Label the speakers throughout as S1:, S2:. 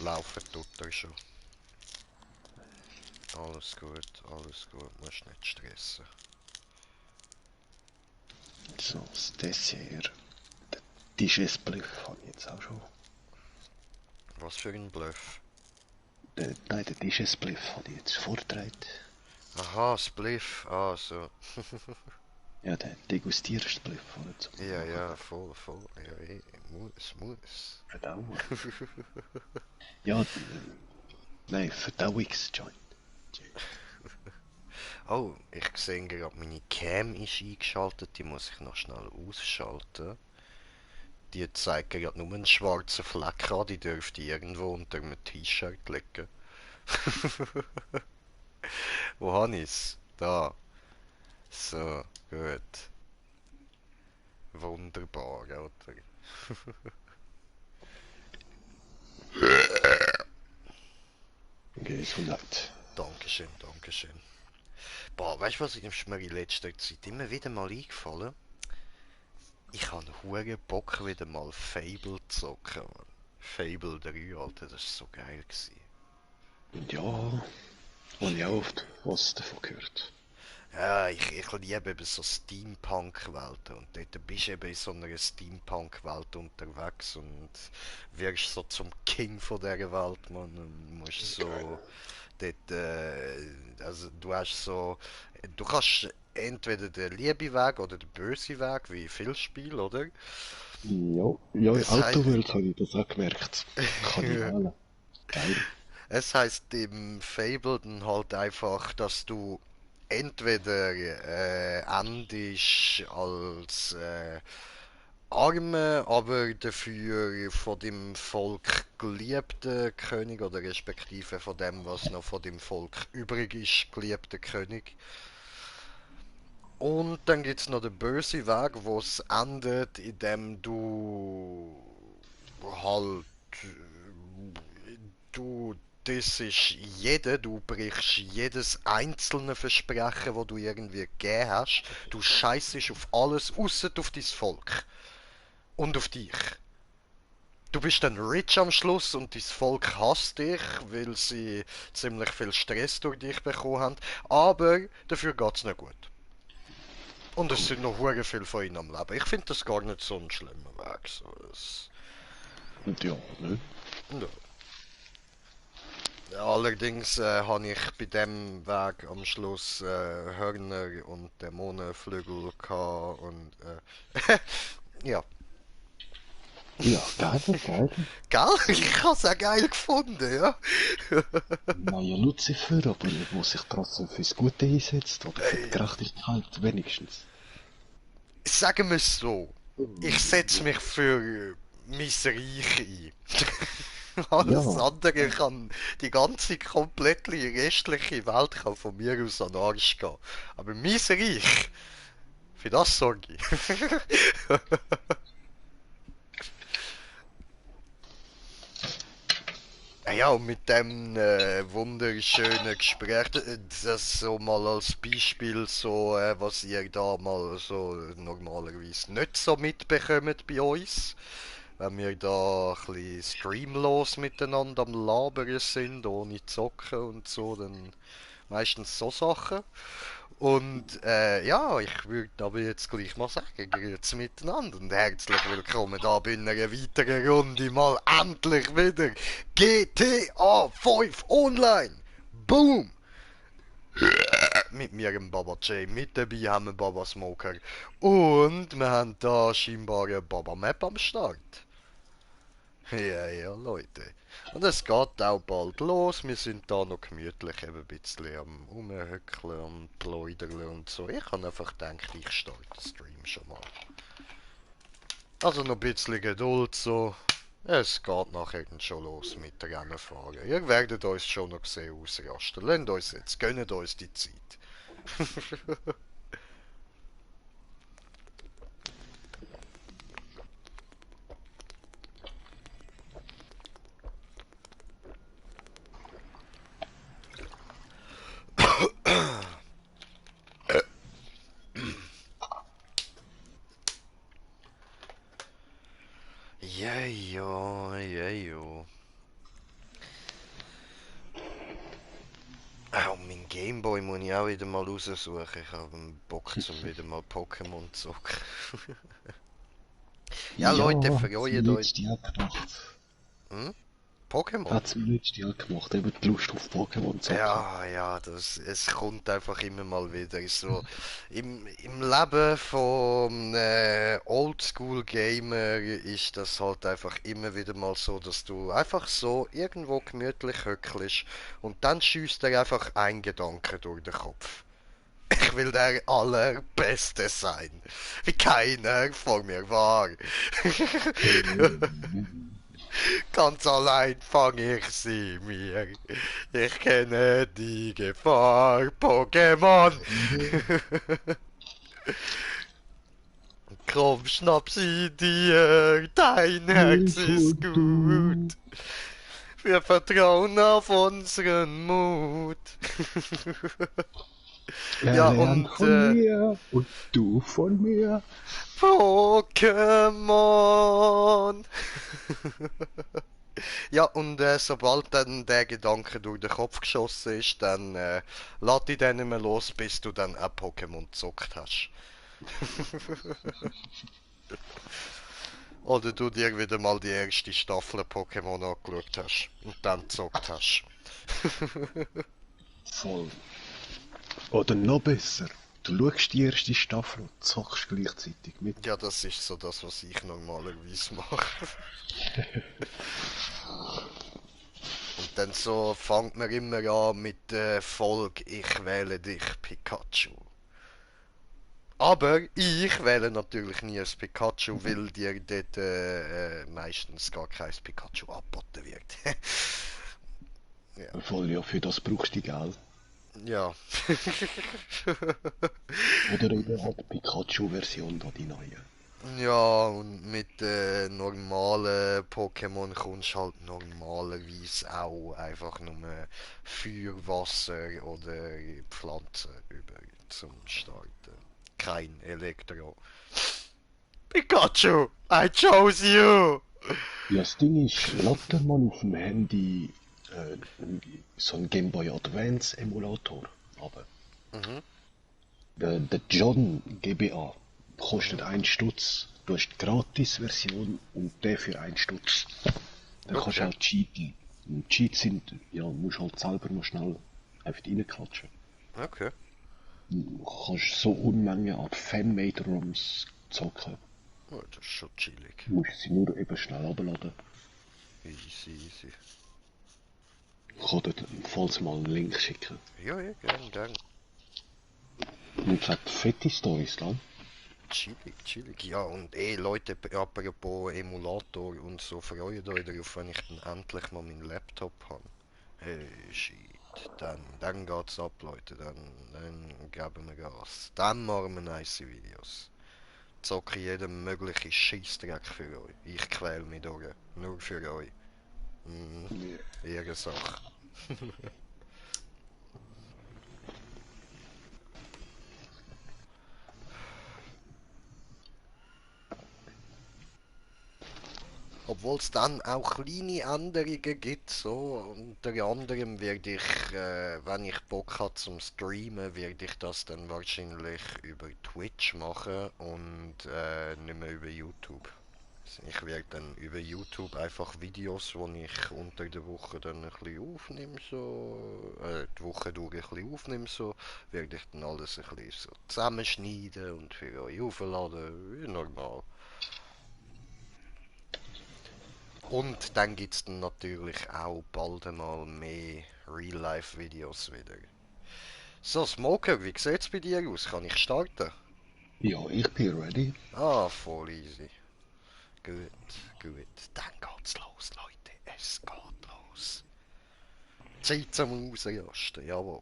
S1: laufen tut er schon. Alles gut, musst nicht stressen.
S2: So, das Dessert. Der Tischesbliff habe ich jetzt auch schon.
S1: Was für ein Bluff.
S2: Nein, der Tischesbliff habe ich jetzt vorgetragen.
S1: Aha, Spliff, ah so.
S2: Ja, der Degustiersbliff oder so.
S1: Ja, voll, ja, muss.
S2: Verdauer. Ja, nein, Verdauungsjoint.
S1: Oh, ich sehe gerade, meine Cam ist eingeschaltet, die muss ich noch schnell ausschalten. Die zeigt gerade nur einen schwarzen Fleck an, die dürfte irgendwo unter einem T-Shirt liegen. Wo habe ich's? Da. So, gut. Wunderbar, oder?
S2: Gesundheit.
S1: Dankeschön. Boah, weißt du, was ist mir in letzter Zeit immer wieder mal eingefallen? Ich habe hure Bock wieder mal Fable zu zocken, Mann. Fable 3, Alter, das war so geil gewesen.
S2: Ja, habe ich auch oft was davon gehört.
S1: Ja, ich liebe eben so Steampunk-Welten und dort bist du eben in so einer Steampunk-Welt unterwegs und wirst so zum King von dieser Welt, man, und musst so dort, also du hast so, du kannst entweder den lieben Weg oder den bösen Weg, wie viel Spiel, oder?
S2: Ja, ja, in
S1: Es heißt,
S2: Autowelt habe ich das auch gemerkt. Kann ich wählen. Geil.
S1: es heißt im Fable dann halt einfach, dass du entweder endest als arme, aber dafür von dem Volk geliebter König oder respektive von dem, was noch von dem Volk übrig ist, geliebter König. Und dann gibt's noch den bösen Weg, wo es endet, indem du halt du das ist du brichst jedes einzelne Versprechen, wo du irgendwie gegeben hast. Du scheißest auf alles, außer auf dein Volk und auf dich. Du bist dann rich am Schluss und dein Volk hasst dich, weil sie ziemlich viel Stress durch dich bekommen haben. Aber dafür geht's nicht gut. Und es sind noch hure viel von ihnen am Leben. Ich finde das gar nicht so ein schlimmer Weg. So,
S2: Und ja, ne?
S1: ja. Allerdings habe ich bei dem Weg am Schluss Hörner und Dämonenflügel gehabt und ja.
S2: Ja, geil, geil.
S1: Gell? Ich habe es auch geil gefunden, ja.
S2: Neuer Lucifer, aber wo sich trotzdem fürs Gute einsetzt oder für die
S1: Äh,
S2: Gerechtigkeit wenigstens.
S1: Sagen wir es so. Ich setze mich für mein Reich ein. Alles
S2: Ja,
S1: andere kann, die ganze komplette restliche Welt kann von mir aus an den Arsch gehen. Aber mein Reich, für das sorge ich. Ja, und mit dem wunderschönen Gespräch, das so mal als Beispiel, so, was ihr da mal so normalerweise nicht so mitbekommt bei uns, wenn wir da ein bisschen streamlos miteinander am Labern sind, ohne Zocken und so, dann meistens so Sachen. Und ja, ich würde aber jetzt gleich mal sagen, grüezi miteinander und herzlich willkommen da bei einer weiteren Runde mal endlich wieder GTA 5 Online. Boom! Mit mir im Baba J, mit dabei haben wir Baba Smoker und wir haben da scheinbar eine Baba Map am Start. Ja, Leute. Und es geht auch bald los. Wir sind da noch gemütlich eben ein bisschen am Rumhöckeln und Pläudern und so. Ich habe einfach gedacht, ich starte den Stream schon mal. Also noch ein bisschen Geduld so. Es geht nachher dann schon los mit Rennen fahren. Ihr werdet uns schon noch sehen ausrasten. Lasst uns jetzt, gönnt uns die Zeit. Ja. Gameboy muss ich auch wieder mal raussuchen. Ich habe Bock zum wieder mal Pokémon zu zocken. Ja, Leute,
S2: Ja, hat's mir
S1: freut euch.
S2: letztes Jahr gemacht.
S1: Hm? Pokémon?
S2: Hat's mir letztes Jahr gemacht, eben die Lust auf Pokémon zocken.
S1: Ja, ja, es kommt einfach immer mal wieder. So, im Leben vom Oldschool-Gamer ist das halt einfach immer wieder mal so, dass du einfach so irgendwo gemütlich hückelst und dann schießt dir einfach ein Gedanke durch den Kopf. Ich will der Allerbeste sein, wie keiner vor mir war. Ganz allein fang ich sie mir. Ich kenne die Gefahr, Pokémon. Komm, schnapp sie dir, dein Herz ist gut. Wir vertrauen auf unseren Mut. Ja,
S2: Lern
S1: und
S2: von mir und du von mir.
S1: Pokémon. Ja, und sobald dann der Gedanke durch den Kopf geschossen ist, dann lass dich dann nicht mehr los, bis du dann auch Pokémon gezockt hast. Oder du dir wieder mal die erste Staffel Pokémon angeschaut hast und dann gezockt hast.
S2: Voll. Oder noch besser, du schaust die erste Staffel und zockst gleichzeitig mit.
S1: Ja, das ist so das, was ich normalerweise mache. Und dann so fängt man immer an mit der Folge Ich wähle dich, Pikachu. Aber ich wähle natürlich nie ein Pikachu, weil dir dort meistens gar kein Pikachu angeboten wird. Ja.
S2: Voll, ja, für das brauchst du Geld.
S1: Ja.
S2: Oder eben halt die Pikachu-Version da, die neue.
S1: Ja, und mit normalen Pokémon kommst du halt normalerweise auch einfach nur Feuer, Wasser oder Pflanzen über zum Starten. Kein Elektro. Pikachu, I chose you!
S2: Ja, das Ding ist, lad dir mal auf dem Handy so ein Game Boy Advance Emulator. Aber
S1: Mhm,
S2: der John GBA kostet
S1: mhm.
S2: 1 Stutz. Du hast die Gratis-Version und der für 1 Stutz. Dann kannst du
S1: Okay,
S2: auch cheaten. Und Cheats sind, ja, musst halt selber noch schnell einfach reinklatschen.
S1: okay.
S2: Du kannst so Unmengen an Fan-Made-ROMs zocken.
S1: Oh, das ist schon chillig.
S2: Du musst sie nur eben schnell abladen.
S1: Easy, easy.
S2: Ich kann dir falls mal einen Link schicken.
S1: Ja, ja, gern, gern.
S2: Und es hat fette Storys dran.
S1: Chillig, chillig. Ja, und Leute, apropos Emulator und so, freut euch darauf, wenn ich dann endlich mal meinen Laptop habe. Hey, shit. Dann geht's ab, Leute. Dann geben wir Gas. Dann machen wir nice Videos. Zocke jeden möglichen Scheissdreck für euch. Ich quäl mich durch. Nur für euch. Mhm. Ehrensache. Obwohl es dann auch kleine Änderungen gibt, so unter anderem werde ich, wenn ich Bock habe zum Streamen, werde ich das dann wahrscheinlich über Twitch machen und nicht mehr über YouTube. Also ich werde dann über YouTube einfach Videos, die ich unter der Woche dann ein bisschen aufnehme, so, die Woche durch ein bisschen aufnehme, so, werde ich dann alles ein bisschen so zusammenschneiden und für euch aufladen, wie normal. Und dann gibt es dann natürlich auch bald einmal mehr Real-Life-Videos wieder. So, Smoker, wie sieht's bei dir aus? Kann ich starten?
S2: Ja, ich bin ready.
S1: Ah, voll easy. Gut, gut. Dann geht's los, Leute. Es geht los. Zeit zum Ausrasten, jawohl.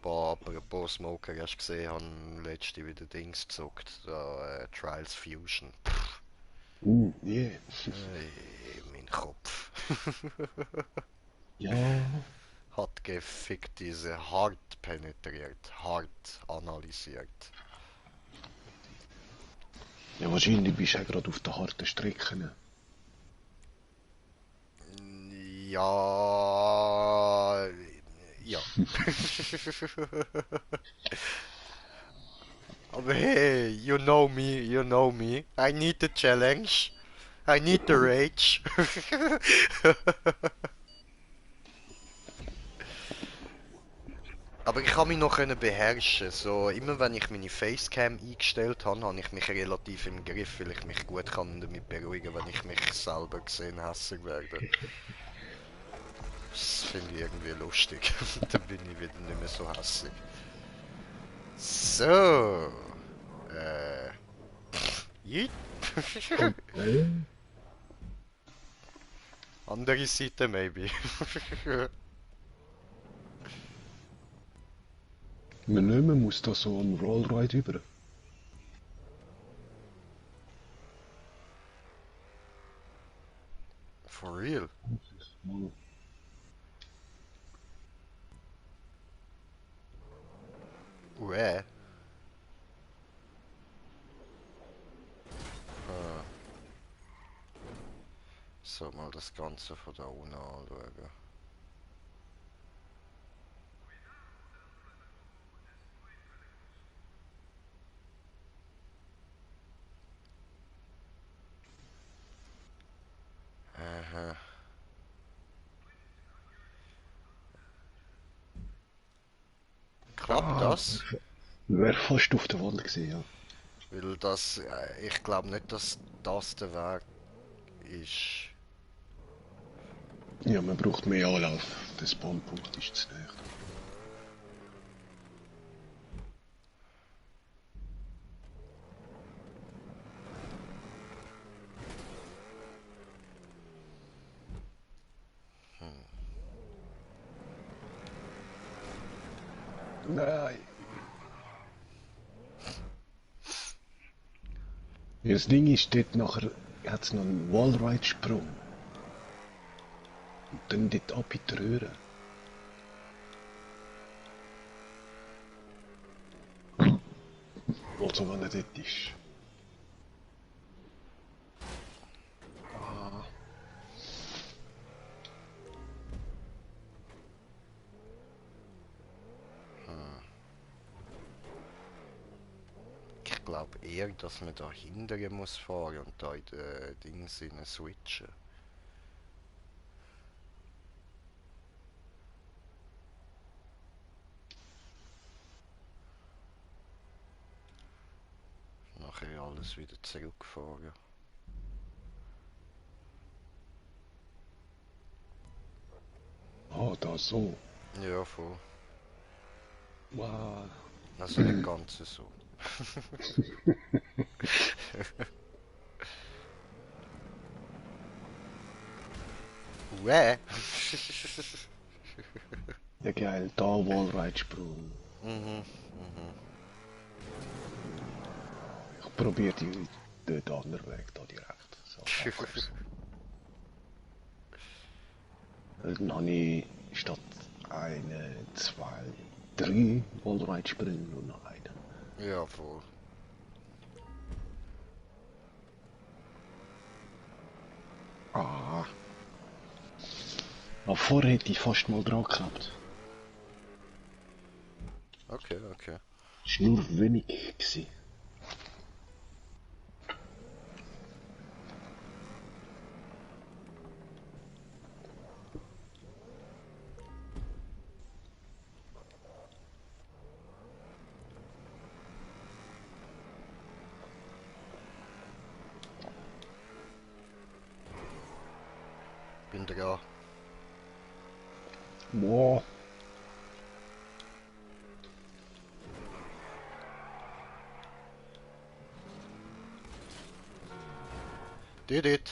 S1: Boah, apropos Smoker, hast du gesehen, haben letzte wieder Dings gezockt. Da, Trials Fusion.
S2: Yeah.
S1: Mein Kopf.
S2: Ja,
S1: Hat gefickt diese hart penetriert, hart analysiert.
S2: ja, wahrscheinlich bist du ja gerade auf der harten Strecke. Ne?
S1: Ja, Aber hey, you know me, you know me. I need the challenge. I need the rage. Aber ich kann mich noch können beherrschen. So, immer wenn ich meine Facecam eingestellt habe, habe ich mich relativ im Griff, weil ich mich gut kann damit beruhigen, wenn ich mich selber gesehen hässlich werde. Das finde ich irgendwie lustig. Dann bin ich wieder nicht mehr so hässlich. So. Äh. Yeet.
S2: Okay.
S1: Andere Seite, maybe.
S2: Wir nehmen muss da so ein Rollride über.
S1: For real.
S2: Mal.
S1: Uäh. Ah. So, mal das Ganze von da unten anschauen. Aha. Klappt
S2: Ah,
S1: das?
S2: wäre fast auf der Wand gewesen, ja.
S1: Weil das, ich glaube nicht, dass das der Weg ist.
S2: Ja, man braucht mehr Anlauf. Der Spawnpunkt ist zu näher. Nein. Ja, das Ding ist, dort nachher hat es noch einen Wallride-Sprung. Und dann dort ab in die Röhre. Also wenn er dort ist. Ah,
S1: Ich glaube eher, dass man da hindern muss fahren und da in den Dings rein switchen. Nachher alles wieder zurückfahren.
S2: ah, da so.
S1: Ja, voll.
S2: Wow.
S1: Also nicht ganz so. Uäh.
S2: Ja geil, da Wallride-Sprung.
S1: Mhm, mhm.
S2: Ich probiere den anderen Weg da direkt. So, da kommst du. Dann habe ich statt eine, zwei, drei Wallride-Sprünge nur noch einen.
S1: Ja, voll.
S2: Ah. Aber vorher hätte ich fast mal dran gehabt.
S1: Okay, okay.
S2: Es war nur wenig gewesen.
S1: Bin dran.
S2: Boah.
S1: Did it.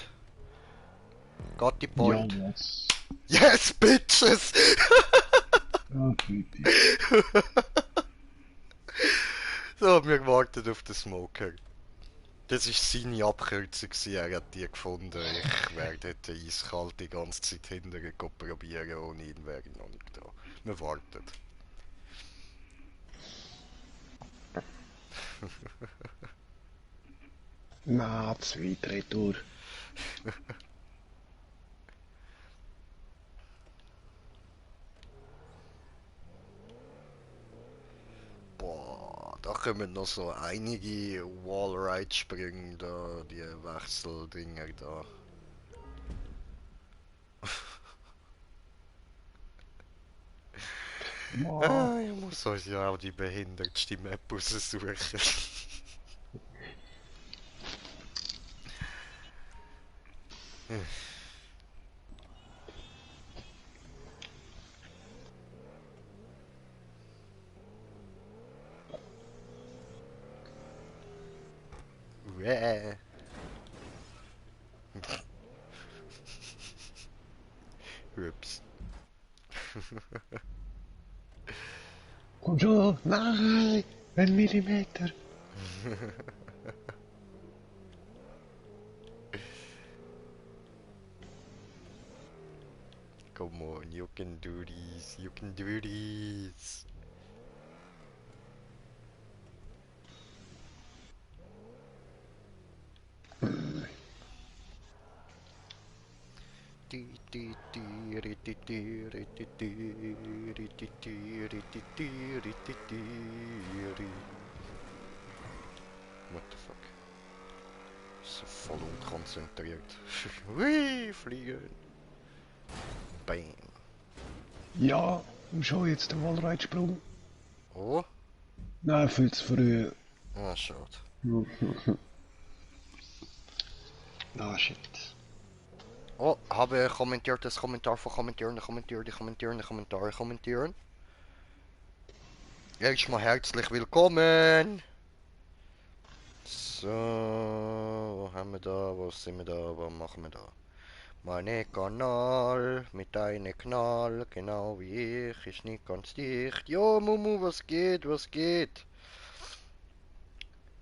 S1: Got the
S2: Ja,
S1: point.
S2: was?
S1: Yes, bitches!
S2: Ja, bitte.
S1: So, wir warten auf den Smoker. Das war seine Abkürzung, er hat die gefunden. Ich werde dort eiskalt die ganze Zeit hinterher probieren, ohne ihn wäre ich noch nicht da. Wir warten.
S2: Na, zwei, drei Tour.
S1: kommen noch so einige Wallride-Sprünge da, die Wechseldinger da.
S2: Ja,
S1: Ich muss euch ja auch die behindertste Map raussuchen. Uäh. Ups.
S2: komm schon, nein, 1 Millimeter.
S1: Come on, you can do this, you can do this. What the fuck? So voll unkonzentriert. Hui, fliegen. Bam.
S2: Ja, komm schon, jetzt der Wallreitsprung.
S1: Oh?
S2: Nein, viel zu früh.
S1: Ah, schade.
S2: Ah, shit.
S1: Oh, habe kommentiert das Kommentar von kommentieren. Erstmal herzlich willkommen. So, wo haben wir da? Wo sind wir da? Was machen wir da? Mein Kanal mit deinem Knall, genau wie ich, ist nicht ganz dicht. Jo, Mumu, was geht? Was geht?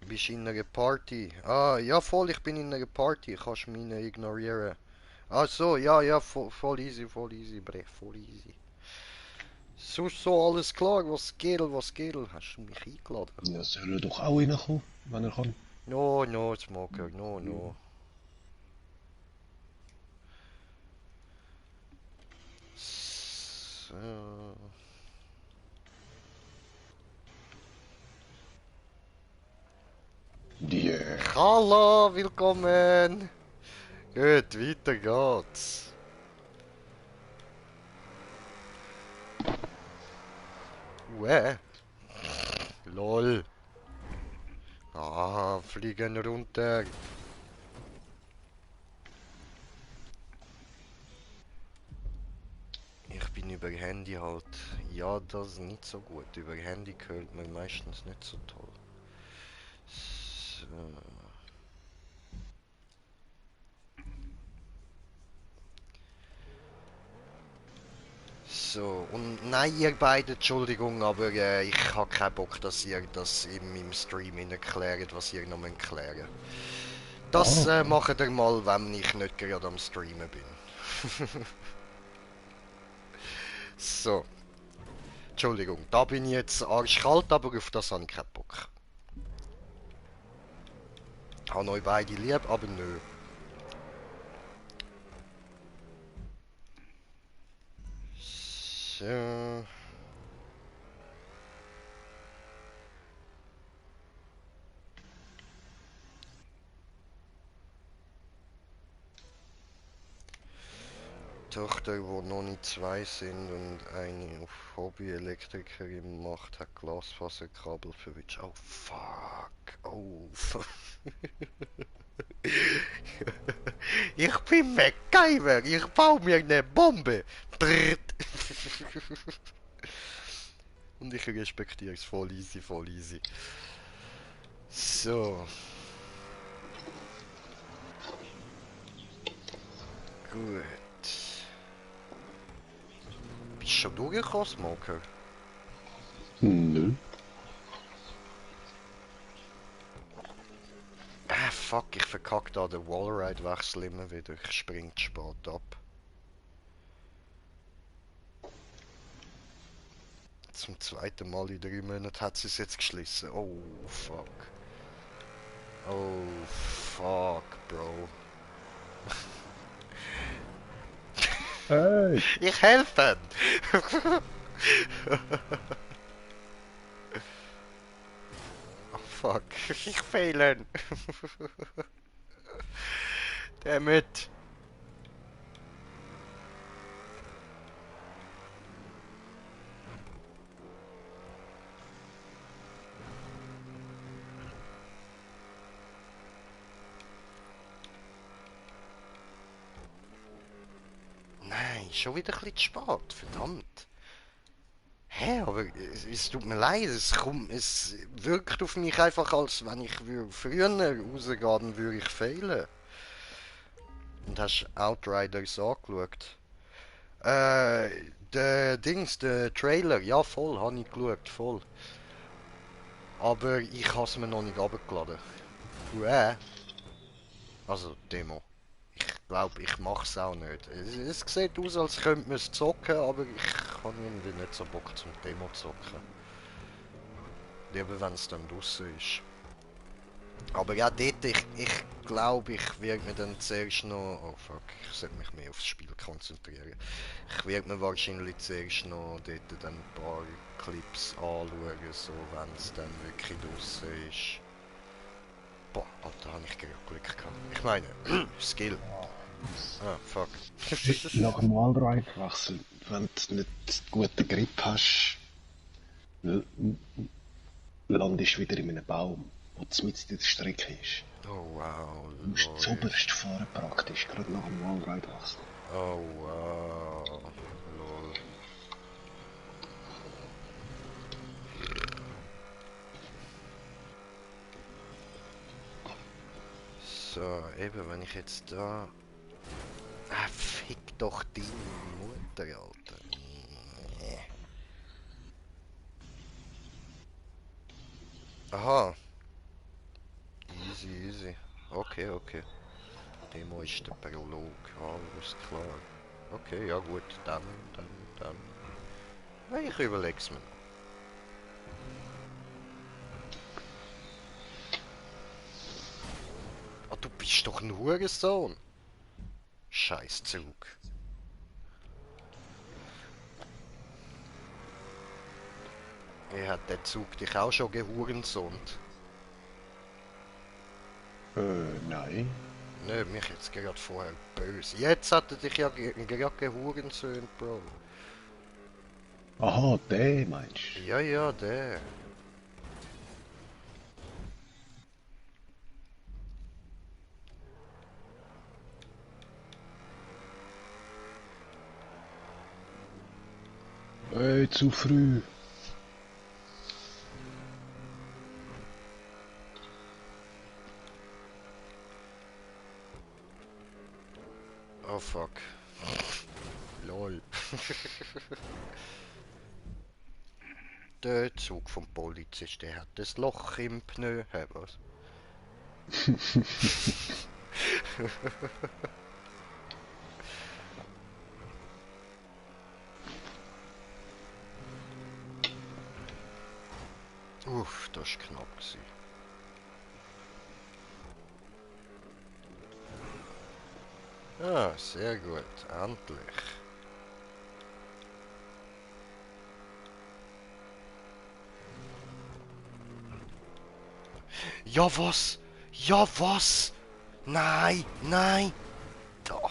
S1: Bist in einer Party? Ah, ja, voll, ich bin in einer Party. Kannst mich nicht ignorieren. Ach so, ja, ja, voll easy, bre, voll easy. So, alles klar, was geht, was geht? Hast du mich eingeladen?
S2: Ja, soll er doch auch reinkommen, wenn er kann.
S1: No, Smoker, no. So.
S2: Die,
S1: Hallo, willkommen! Gut, weiter geht's. Lol. Ah, fliegen runter. Ich bin über Handy halt. Ja, das ist nicht so gut. Über Handy hört man meistens nicht so toll. So. So, und nein, ihr beide, Entschuldigung, aber ich habe keinen Bock, dass ihr das in meinem Stream erklärt, was ihr noch klären. Das
S2: ah,
S1: macht ihr mal, wenn ich nicht gerade am Streamen bin. So, Entschuldigung, da bin ich jetzt arschkalt, aber auf das habe ich keinen Bock. Habe euch beide lieb, aber nö. So. Tochter, wo noch nicht zwei sind und eine auf Hobby-Elektrikerin macht, hat Glasfaserkabel verwitscht. Oh fuck. Oh fuck. Ich bin MacGyver. Ich baue mir eine Bombe. Drrrt. Und ich respektiere es voll easy, voll easy. So. Gut. Bist du schon durchgekommen, Smoker?
S2: nö.
S1: Ah, fuck, ich verkack da den Wallride-Wechsel immer wieder. Ich spring zu spät ab. Zum zweiten Mal in 3 Monaten hat sie es jetzt geschlossen. Oh, fuck. Oh, fuck, Bro.
S2: Hey!
S1: Ich helfe! fuck. Ich fehle. Damit. Nein, schon wieder ein bisschen zu spät, verdammt. Hä, aber es tut mir leid, es wirkt auf mich einfach, als wenn ich früher rausgehen, dann würde ich fehlen. Und hast Outriders angeschaut? Der Dings, der Trailer, ja voll, habe ich geschaut, voll. Aber ich habe es mir noch nicht runtergeladen. Also, Demo. Ich glaube, ich mache es auch nicht. Es sieht aus, als könnte man es zocken, aber ich habe irgendwie nicht so Bock zum Demo zocken. Lieber wenn es dann draussen ist. Aber ja, dort, ich glaube, ich werde mir dann zuerst noch... Oh fuck, ich sollte mich mehr aufs Spiel konzentrieren. Ich werde mir wahrscheinlich zuerst noch dort dann ein paar Clips anschauen, so wenn es dann wirklich draussen ist. Boah, Alter, habe ich Glück gehabt. Ich meine, Skill. Ah, fuck.
S2: Nach dem Wallride-Wechsel, wenn du nicht guten Grip hast, landest du wieder in einem Baum, der mitten in der Strecke ist.
S1: Oh wow,
S2: Du musst
S1: lol.
S2: zuoberst fahren praktisch, gerade nach dem Wallride-Wechsel.
S1: Oh wow, lol. So, eben, wenn ich jetzt da... Ah, fick doch deine Mutter, Alter. Nee. Aha, easy, easy. Okay, okay. Demo ist der Prolog, alles klar. Okay, ja gut, dann. Ja, ich überleg's mir noch. Ah, du bist doch ein Hurensohn. Scheiß Zug. Hat der Zug dich auch schon gehurensont?
S2: Nein.
S1: Nö, mich jetzt gerade vorher böse. Jetzt hat er dich ja gerade gehurensont, Bro.
S2: Aha, der meinst
S1: Ja, ja, der.
S2: du? Zu früh.
S1: Oh fuck. Lol. Der Zug vom Polizist, der hat das Loch im Pneu. Hä, was? Uff, das war knapp gewesen. Ah, sehr gut. Endlich. Ja, was? Ja, was? Nein, nein. Oh,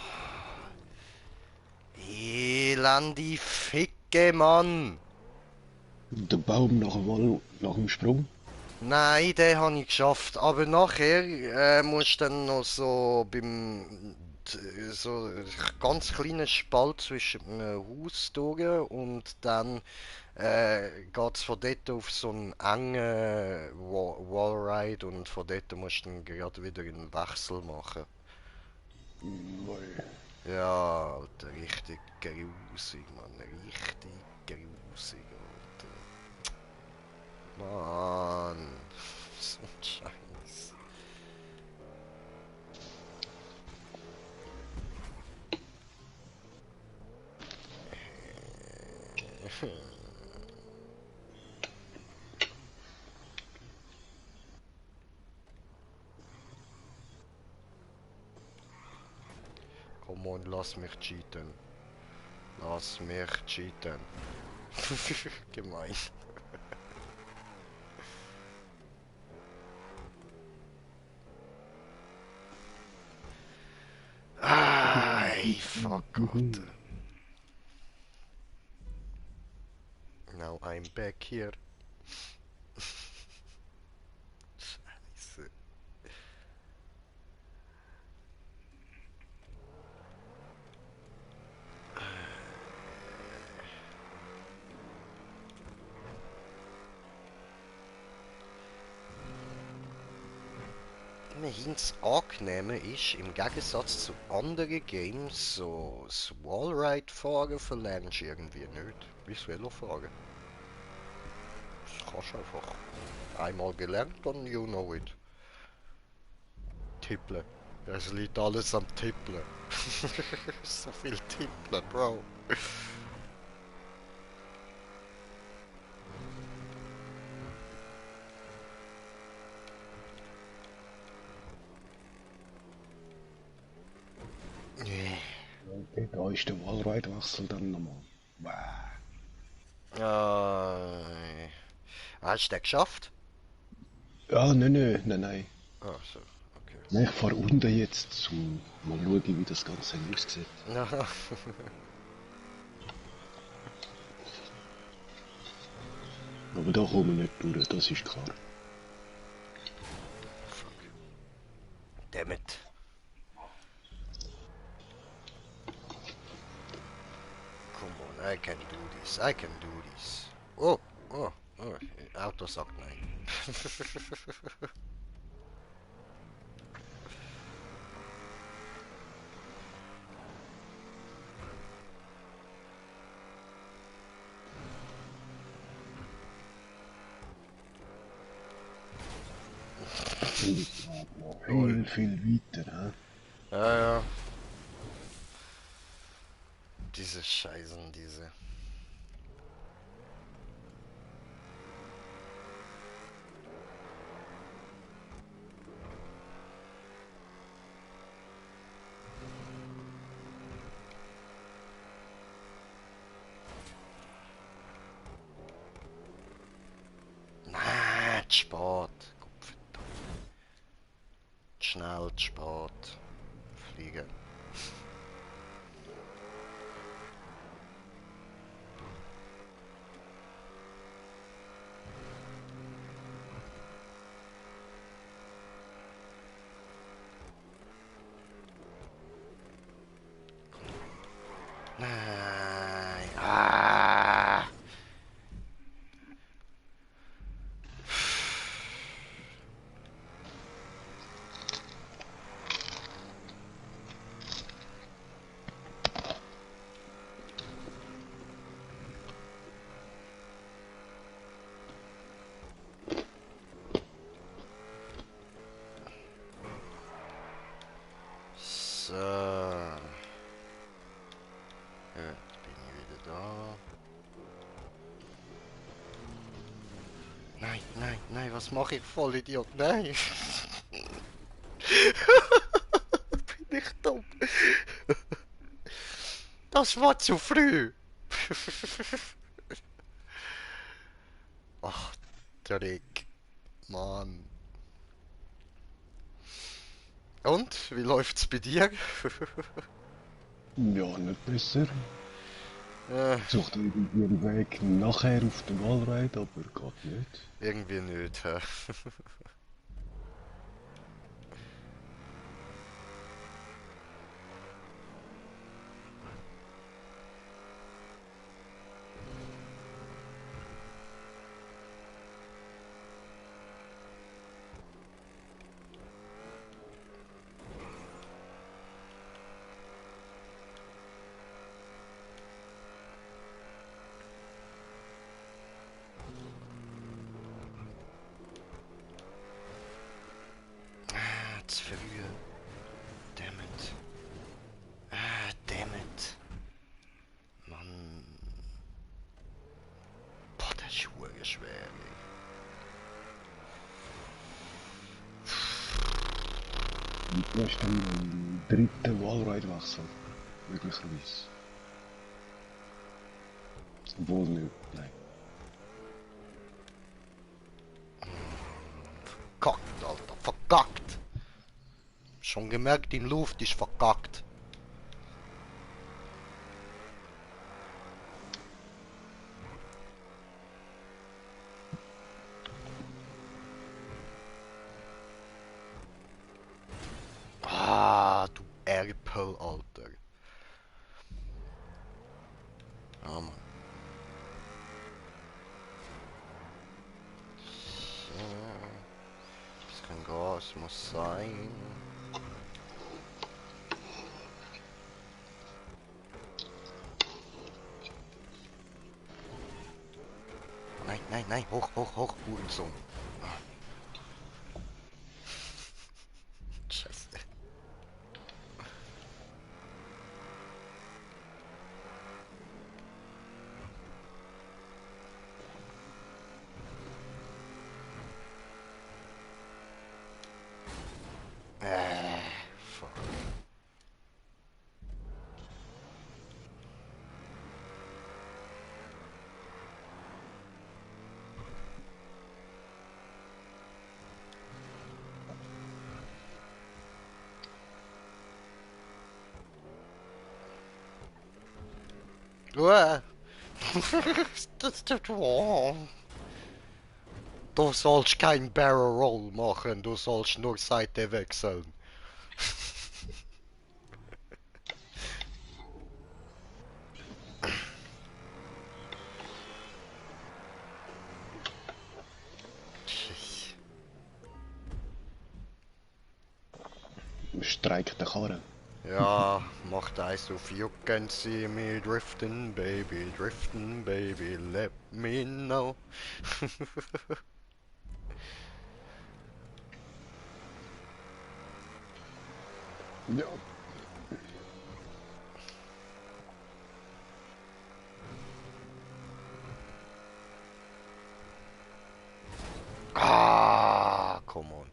S1: elende Ficke, Mann.
S2: Der Baum nach dem Sprung.
S1: Nein, den habe ich geschafft. Aber nachher musst du dann noch so so einen ganz kleinen Spalt zwischen dem Haus durch und dann geht es von dort auf so einen engen Wallride und von dort musst du dann gerade wieder einen Wechsel machen. Ja, Alter, richtig grusig, Mann. Richtig grusig, Alter. Mann. So ein Scheiß. Komm on, lass mich cheaten. Lass mich cheaten. Gemein. Hey, fuck, Alter. Now I'm back here. Scheiße. Das Angenehme ist, im Gegensatz zu anderen Games, so das Wallride-Fahren verlernst du irgendwie nicht. Wie das Velofahren. Das kannst du einfach. Einmal gelernt, dann you know it. Tippeln. Es liegt alles am Tippeln. So viel Tippeln, Bro.
S2: Okay, da ist der Wallride-Wechsel dann nochmal. Wow.
S1: Hast du den geschafft?
S2: Ja, nein.
S1: Ah, so, okay.
S2: Nein, ich fahre unten jetzt zu. Mal schauen, wie das Ganze aussieht.
S1: Aha.
S2: Aber da kommen wir nicht durch, das ist klar.
S1: Fuck. Damn it. Come on, I can do this. I can do this. Oh, oh, oh. Auto sagt nein.
S2: Viel weiter, hä?
S1: Ja, ja. Diese Scheißen, diese. Nein, zu spät. Gottverdammt. Schnell, zu spät. Fliegen. Nein. Ah. So. Ja, jetzt bin ich wieder da. Nein, nein, nein, was mache ich, Vollidiot? Nein! Bin ich dumm? Das war zu früh! Ach, Dreck. Mann. Und, wie läuft's bei dir?
S2: Ja, nicht besser.
S1: äh,
S2: Sucht irgendwie einen Weg nachher auf den Wallride, aber geht nicht.
S1: irgendwie nicht. Hä? Zu früh. Damn it. Damn it. Mann. Boah, der ist verdammt schwer, ey.
S2: Und du hast dann einen dritten Wallride-Wechsel. Möglicherweise. Obwohl nicht, nein.
S1: Verkackt, Alter. Verkackt. Schon gemerkt, die Luft ist verkackt. Ja, Mann. So. Bisschen Gas muss sein. Nein, nein, nein, hoch, hoch, hoch, Hurensohn. Scheiße. Fuck. Uah. Das tut weh. Du sollst kein Barrel Roll machen, du sollst nur Seite wechseln.
S2: Streikt der Karren.
S1: Ja, macht eins auf You can see me drifting, baby, let me know.
S2: Ja.
S1: Ah, come on.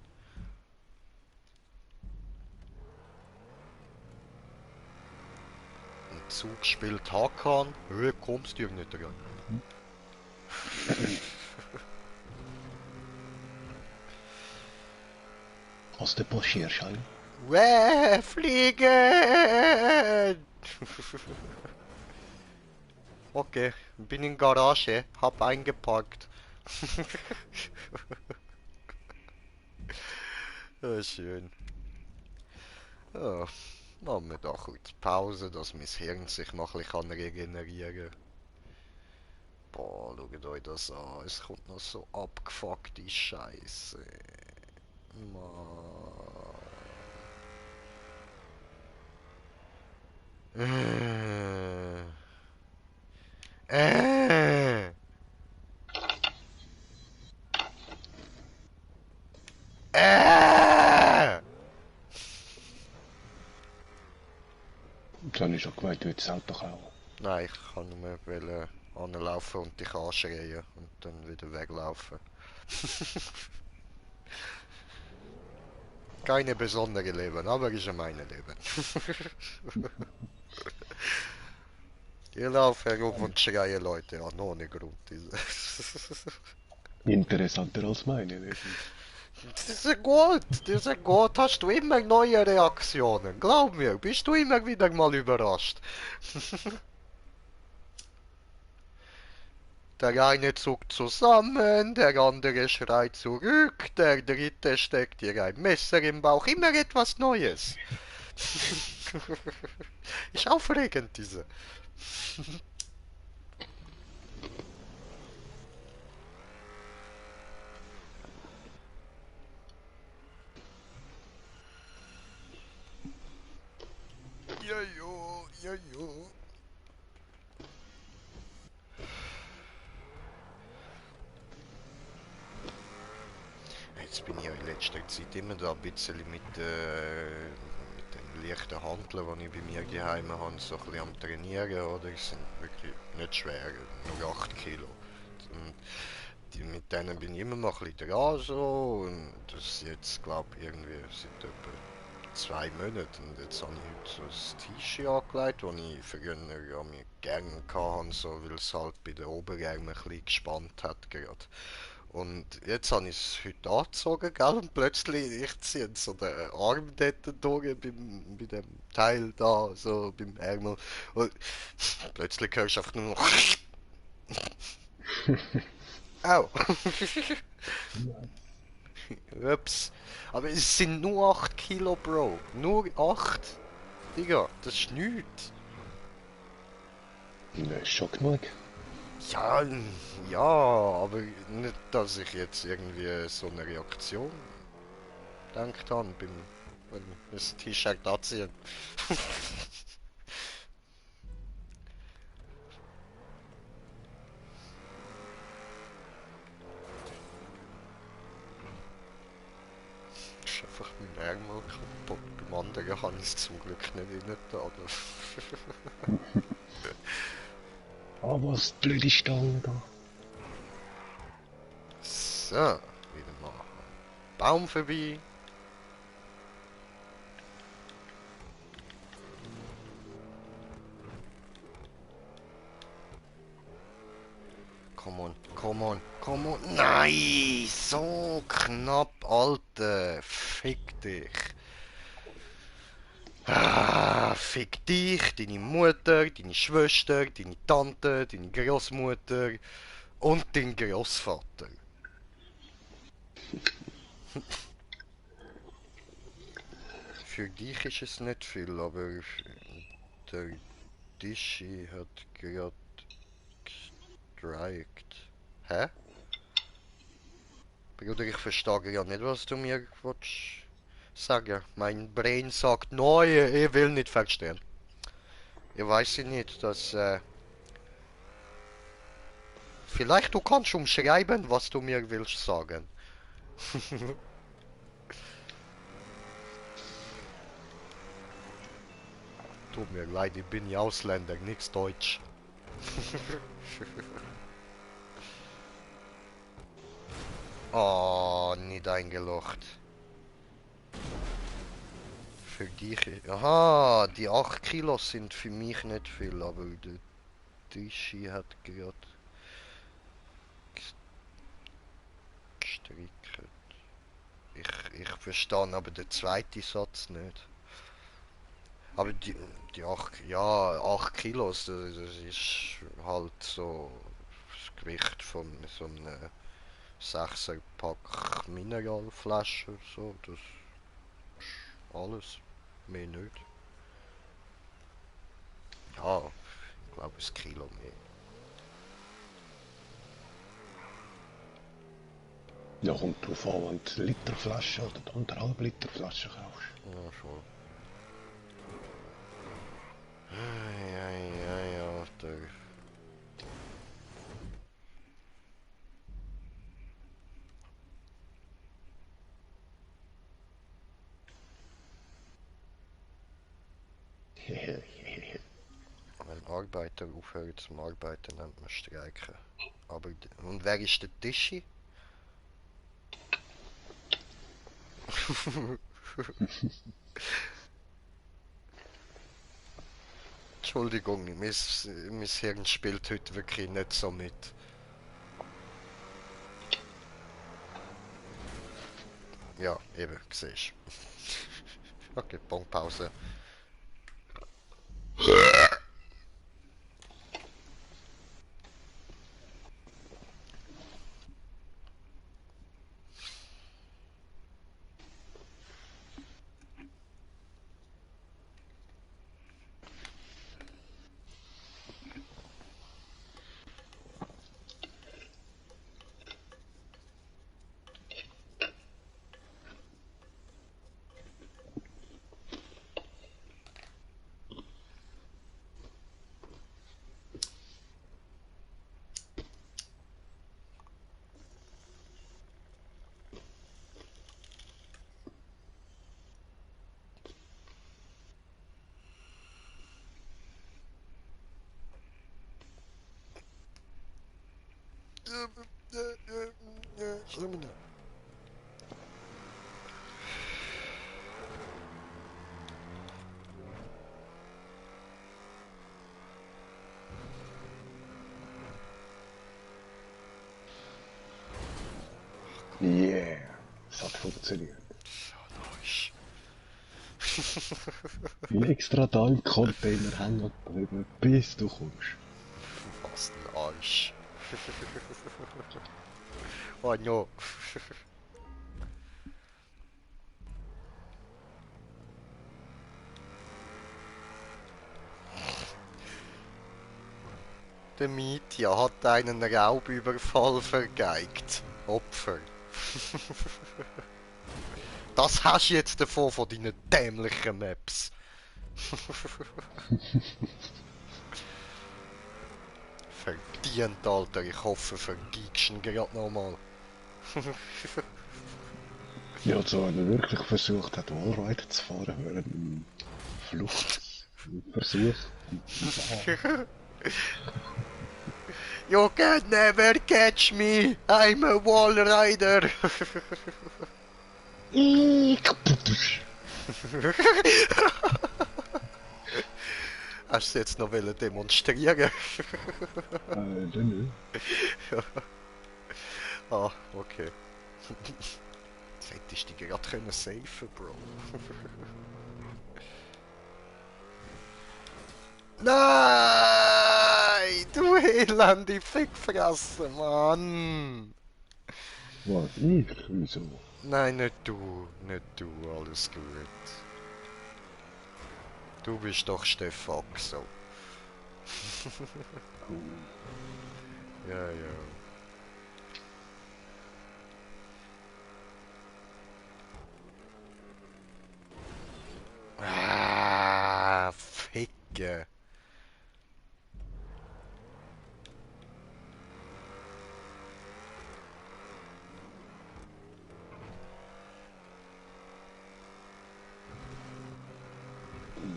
S1: Ein Zug spielt Hakan, kommst du nicht dran.
S2: Als der Passierschein.
S1: Fliegen! Okay, bin in Garage, hab eingeparkt. Ja, schön. Ja, machen wir doch kurz Pause, dass mein Hirn sich noch ein bisschen regenerieren kann. Boah, schaut euch das an. Es kommt noch so abgefuckte Scheiße. Mann. Äh. Äh.
S2: Jetzt habe ich schon gemeint, du willst das Auto kaufen.
S1: Nein, ich kann nur anlaufen und dich anschreien und dann wieder weglaufen. Keine besondere Leben, aber ist ja meine Leben. Ich laufe herum und schreie Leute an, ohne Grund.
S2: Interessanter als meine. Nicht?
S1: Das ist ja gut, hast du immer neue Reaktionen. Glaub mir, bist du immer wieder mal überrascht. Der eine zuckt zusammen, der andere schreit zurück, der dritte steckt dir ein Messer im Bauch. Immer etwas Neues. Ist aufregend, diese. Jojo, jojo. Jetzt bin ich ja in letzter Zeit immer da ein bisschen mit den leichten Hanteln, die ich bei mir daheim habe, so ein bisschen am Trainieren, oder? Die sind wirklich nicht schwer, nur 8 Kilo. Und mit denen bin ich immer noch ein bisschen dran, so, und das ist jetzt, glaube ich, irgendwie seit etwa 2 Monaten. Und jetzt habe ich heute so ein T-Shirt angelegt, das ich früher an mir gerne hatte, so, weil es halt bei den Oberarmen ein bisschen gespannt hat gerade. Und jetzt habe ich es heute angezogen, gell? Und plötzlich, ich ziehe so den Arm dort durch bei dem Teil da, so beim Ärmel. Und plötzlich hörst du einfach nur noch Au! Ups. Aber es sind nur 8 Kilo, Bro. Nur 8. Digga, das ist nichts.
S2: Ne, ist schon genug.
S1: Ja, ja, aber nicht, dass ich jetzt irgendwie so eine Reaktion gedacht habe beim das T-Shirt anziehen. Ist einfach mein Ärmel kaputt. Beim anderen habe ich es zum Glück nicht rein da.
S2: Ah, was blöde Stange da.
S1: So, wieder mal Baum vorbei. Come on, come on, come on. Nein, so knapp, Alter. Fick dich. Ah, fick dich, deine Mutter, deine Schwester, deine Tante, deine Großmutter und dein Großvater. Für dich ist es nicht viel, aber der Dischi hat gerade gestrikt. Hä? Bruder, ich verstehe ja nicht, was du mir willst sagen. Mein Brain sagt, nein, ich will nicht verstehen. Ich weiß nicht, dass... vielleicht du kannst umschreiben, was du mir willst sagen. Tut mir leid, ich bin ja Ausländer, nichts Deutsch. Oh, nicht eingelocht. Für dich. Aha, die 8 Kilos sind für mich nicht viel, aber der Tischi hat gerade gestrichen. Ich verstehe aber den zweiten Satz nicht. Aber die 8, ja, 8 Kilos, das ist halt so das Gewicht von so einem 6er Pack Mineralflasche, so, das ist alles. Mehr nicht. Ja, ich glaube ein Kilo mehr.
S2: Ja, kommt drauf an, wenn du Literflasche oder die 1,5 Liter Flasche kaufst.
S1: Ja, schon. Ja, ja, ja, der. Wenn Arbeiter aufhören zum Arbeiten, nennt man Streiken. Aber, und wer ist der Tischi? Entschuldigung, mein Hirn spielt heute wirklich nicht so mit. Ja, eben, siehst. Okay, Punktpause.
S2: Yeah, es hat funktioniert.
S1: So,
S2: Bin extra da im Container hängen geblieben, bis du kommst.
S1: was ein Arsch. Oh no. Der Mietja hat einen Raubüberfall vergeigt. Opfer. Das hast du jetzt davon von deinen dämlichen Maps. Verdient, Alter. Ich hoffe, vergiegst ihn gerade nochmal.
S2: Ja, also wenn er wirklich versucht hat, Wallrider zu fahren, während einem Fluchtversuch.
S1: You can never catch me. I'm a wall rider. Hast du jetzt noch demonstrieren?
S2: Dann
S1: Ah, okay. Jetzt hättest du dich gerade können safen, Bro. Nein! Du elende Fickfresse, Mann!
S2: was? Ich? Wieso?
S1: Nein, nicht du. Nicht du, alles gut. Du bist doch Stefan, so. Ja, ja. Ah, Ficke.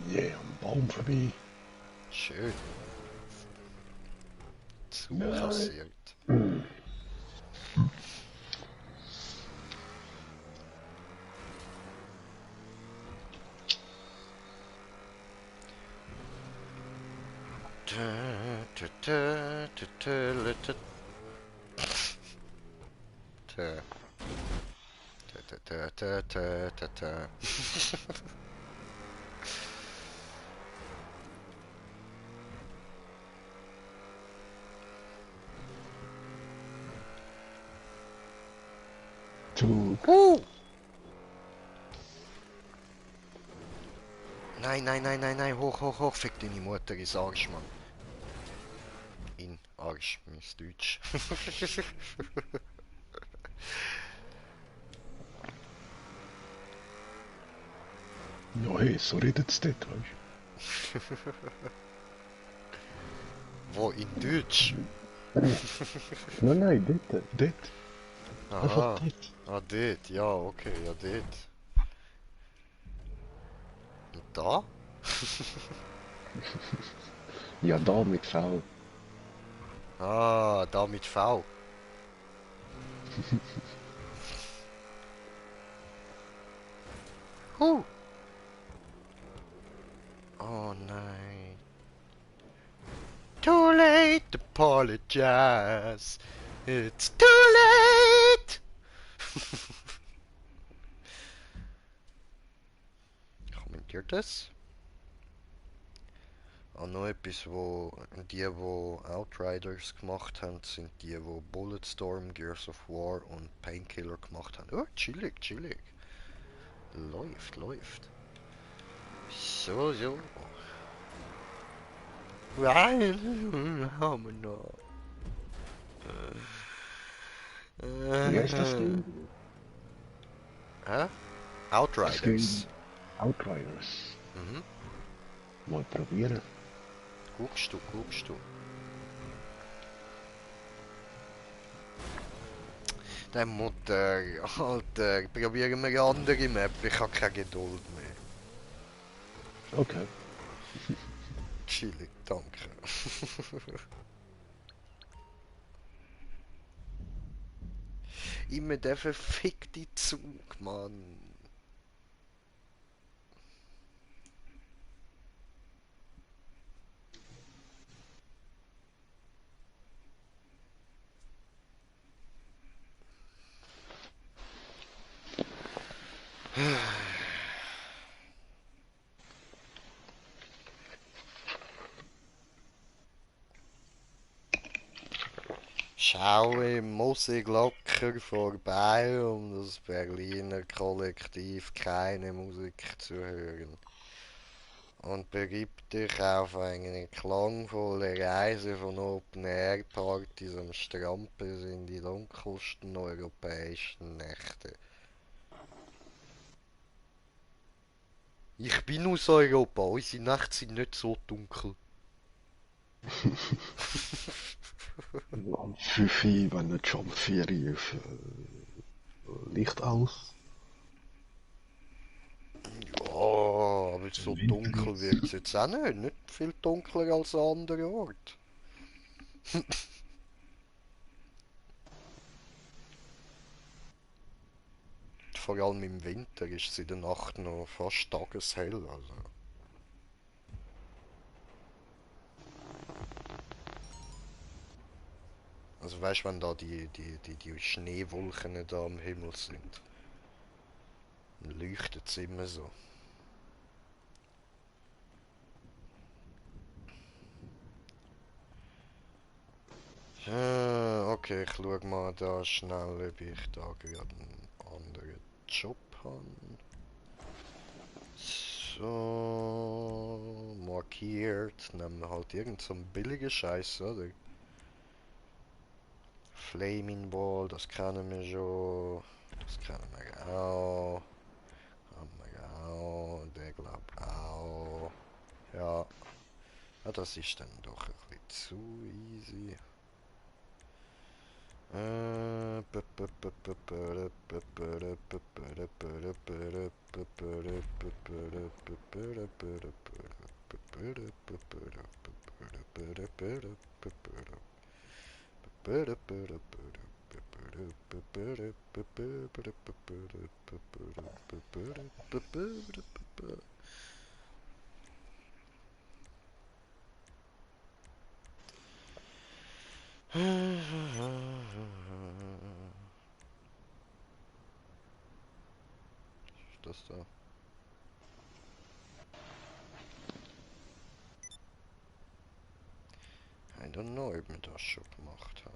S2: Yeah, am Baum vorbei.
S1: Schön. Zu
S2: Nein.
S1: passiert.
S2: Zug.
S1: Nein, nein, nein, nein, nein, hoch, hoch, hoch, fick deine Mutter ins Arsch, Mann. In Arsch, ins Deutsch.
S2: Ja, hey, so redet es dort, weißt
S1: Wo, in Deutsch?
S2: du? Nein, dort. Einfach
S1: Aha.
S2: dort.
S1: Ah, dort, ja, okay, ja, dort. Und da?
S2: Ja, da mit V.
S1: Ah, da mit V. Huh. Oh nein. Too late to apologize. It's too late. Kommentiert das? Auch noch etwas, wo die Outriders gemacht haben, sind die, wo Bulletstorm, Gears of War und Painkiller gemacht haben. Oh, chillig, chillig. Läuft, läuft. So, so. Nein, haben wir noch.
S2: Wie heißt das Ding?
S1: Hä?
S2: Das Ding
S1: Outriders.
S2: Outriders.
S1: Mhm.
S2: Mal probieren.
S1: Guckst du, guckst du. Der Mutter, Alter, probieren wir eine andere Map, ich habe keine Geduld mehr.
S2: Okay.
S1: Chillig, danke. Immer der verfickte Zug, Mann. Schaue Musik locker vorbei, um das Berliner Kollektiv keine Musik zu hören. und begib dich auf eine klangvolle Reise von Open-Air-Partys am Strand bis in die dunkelsten europäischen Nächte. Ich bin aus Europa, unsere Nächte sind nicht so dunkel.
S2: Am 5 Uhr, wenn nicht schon um 4 Uhr Licht aus.
S1: Ja, aber so
S2: Im Winter
S1: dunkel
S2: geht's.
S1: wird es jetzt auch nicht. Nicht viel dunkler als an anderen Orten. Vor allem im Winter ist es in der Nacht noch fast tageshell. Also weißt du, wenn da die Schneewolken da am Himmel sind, dann leuchtet es immer so. Okay, ich schau mal da schnell, ob ich da gerade einen anderen Job habe. So, markiert. Nehmen wir halt irgend so einen billigen Scheiß, oder? Flaming Ball, das kennen wir schon. Das kennen wir auch. Haben wir auch. Der glaubt auch. Ja. Ja, das ist dann doch ein bisschen zu easy. Das da. I don't know, ob wir das schon gemacht haben.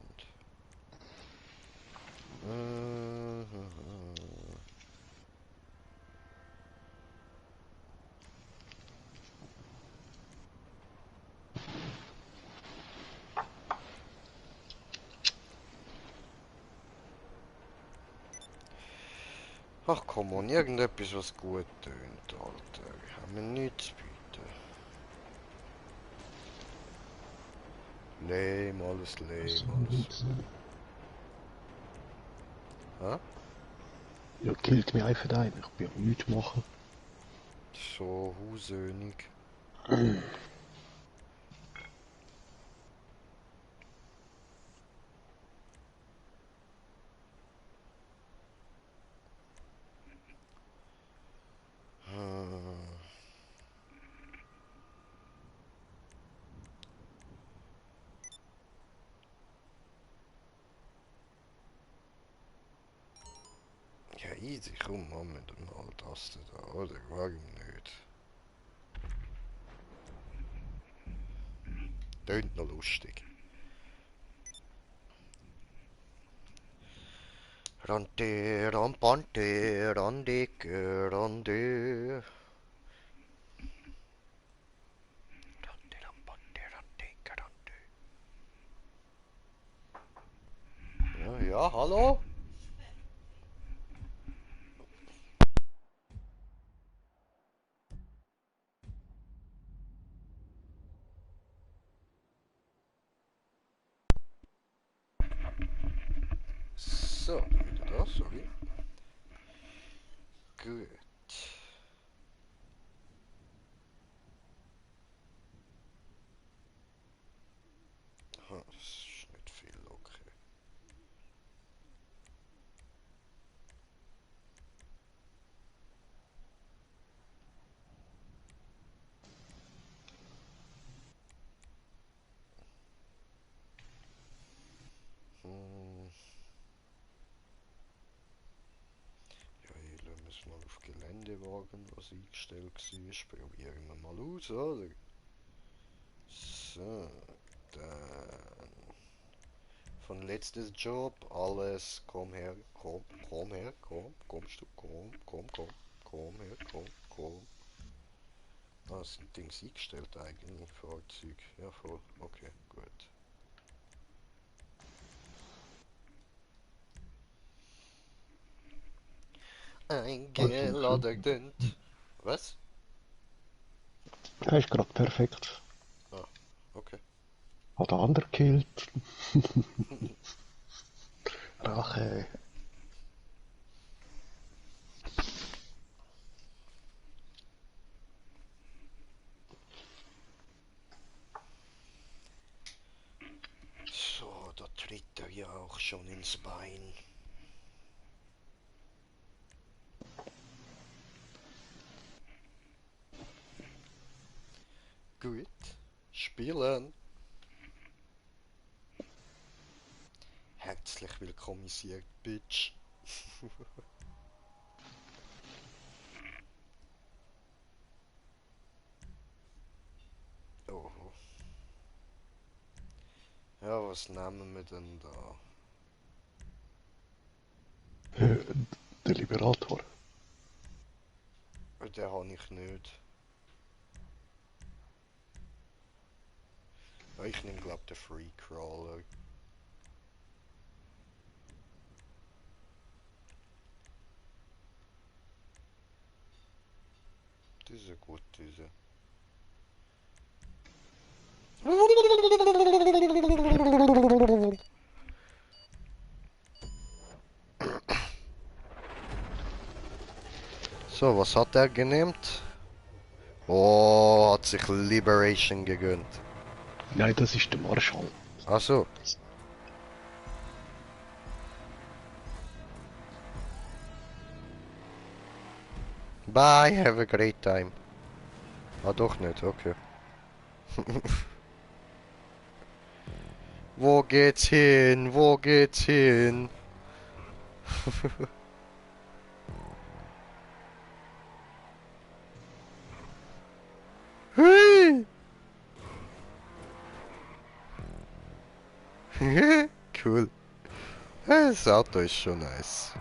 S1: Ach komm on, irgendetwas was gut tönt, Alter. Haben wir nichts zu bieten. Lame, alles
S2: Was
S1: lame,
S2: soll
S1: alles.
S2: jetzt sein?
S1: Hä?
S2: Ja, killt mich einfach ein. Ich bin am nichts machen.
S1: So hausönig. Ja, easy, komm, machen wir dann mal das da, oder? Warum nicht? Tönt noch lustig. Rante, rampante, randeke, rande. Rante, rampante, randeke, rande. Ja, ja, hallo? So, wieder da, sorry. Gut. Ah, das ist nicht viel, okay. Hm. Ja, hier lassen wir es mal auf Geländewagen, was eingestellt war. Probieren wir mal aus, oder? So, dann von letztes Job, alles, komm her, komm her, kommst du, komm her, komm. Ah, das sind Dings eingestellt eigentlich, Fahrzeug. Ja, voll. Okay, gut.
S2: Also so.
S1: Eingeladen. Was?
S2: Ja, ist gerade perfekt.
S1: Ah, okay.
S2: Hat der andere gekillt. Rache.
S1: So, da tritt er ja auch schon ins Bein. Gut. Spielen. Herzlich willkommenisiert, Bitch. Oh. Ja, was nehmen wir denn da?
S2: Der Liberator.
S1: Den habe ich nicht. Ja, ich nehme glaub den Free Crawler. Das ist eine gute diese. So, was hat er genehmt? Oh, hat sich Liberation gegönnt.
S2: Nein, das ist der Marschall.
S1: Ach so. Bye, have a great time. Ah, doch nicht, okay. Wo geht's hin? Wo geht's hin? Hui! Cool. Das Auto ist schon nice.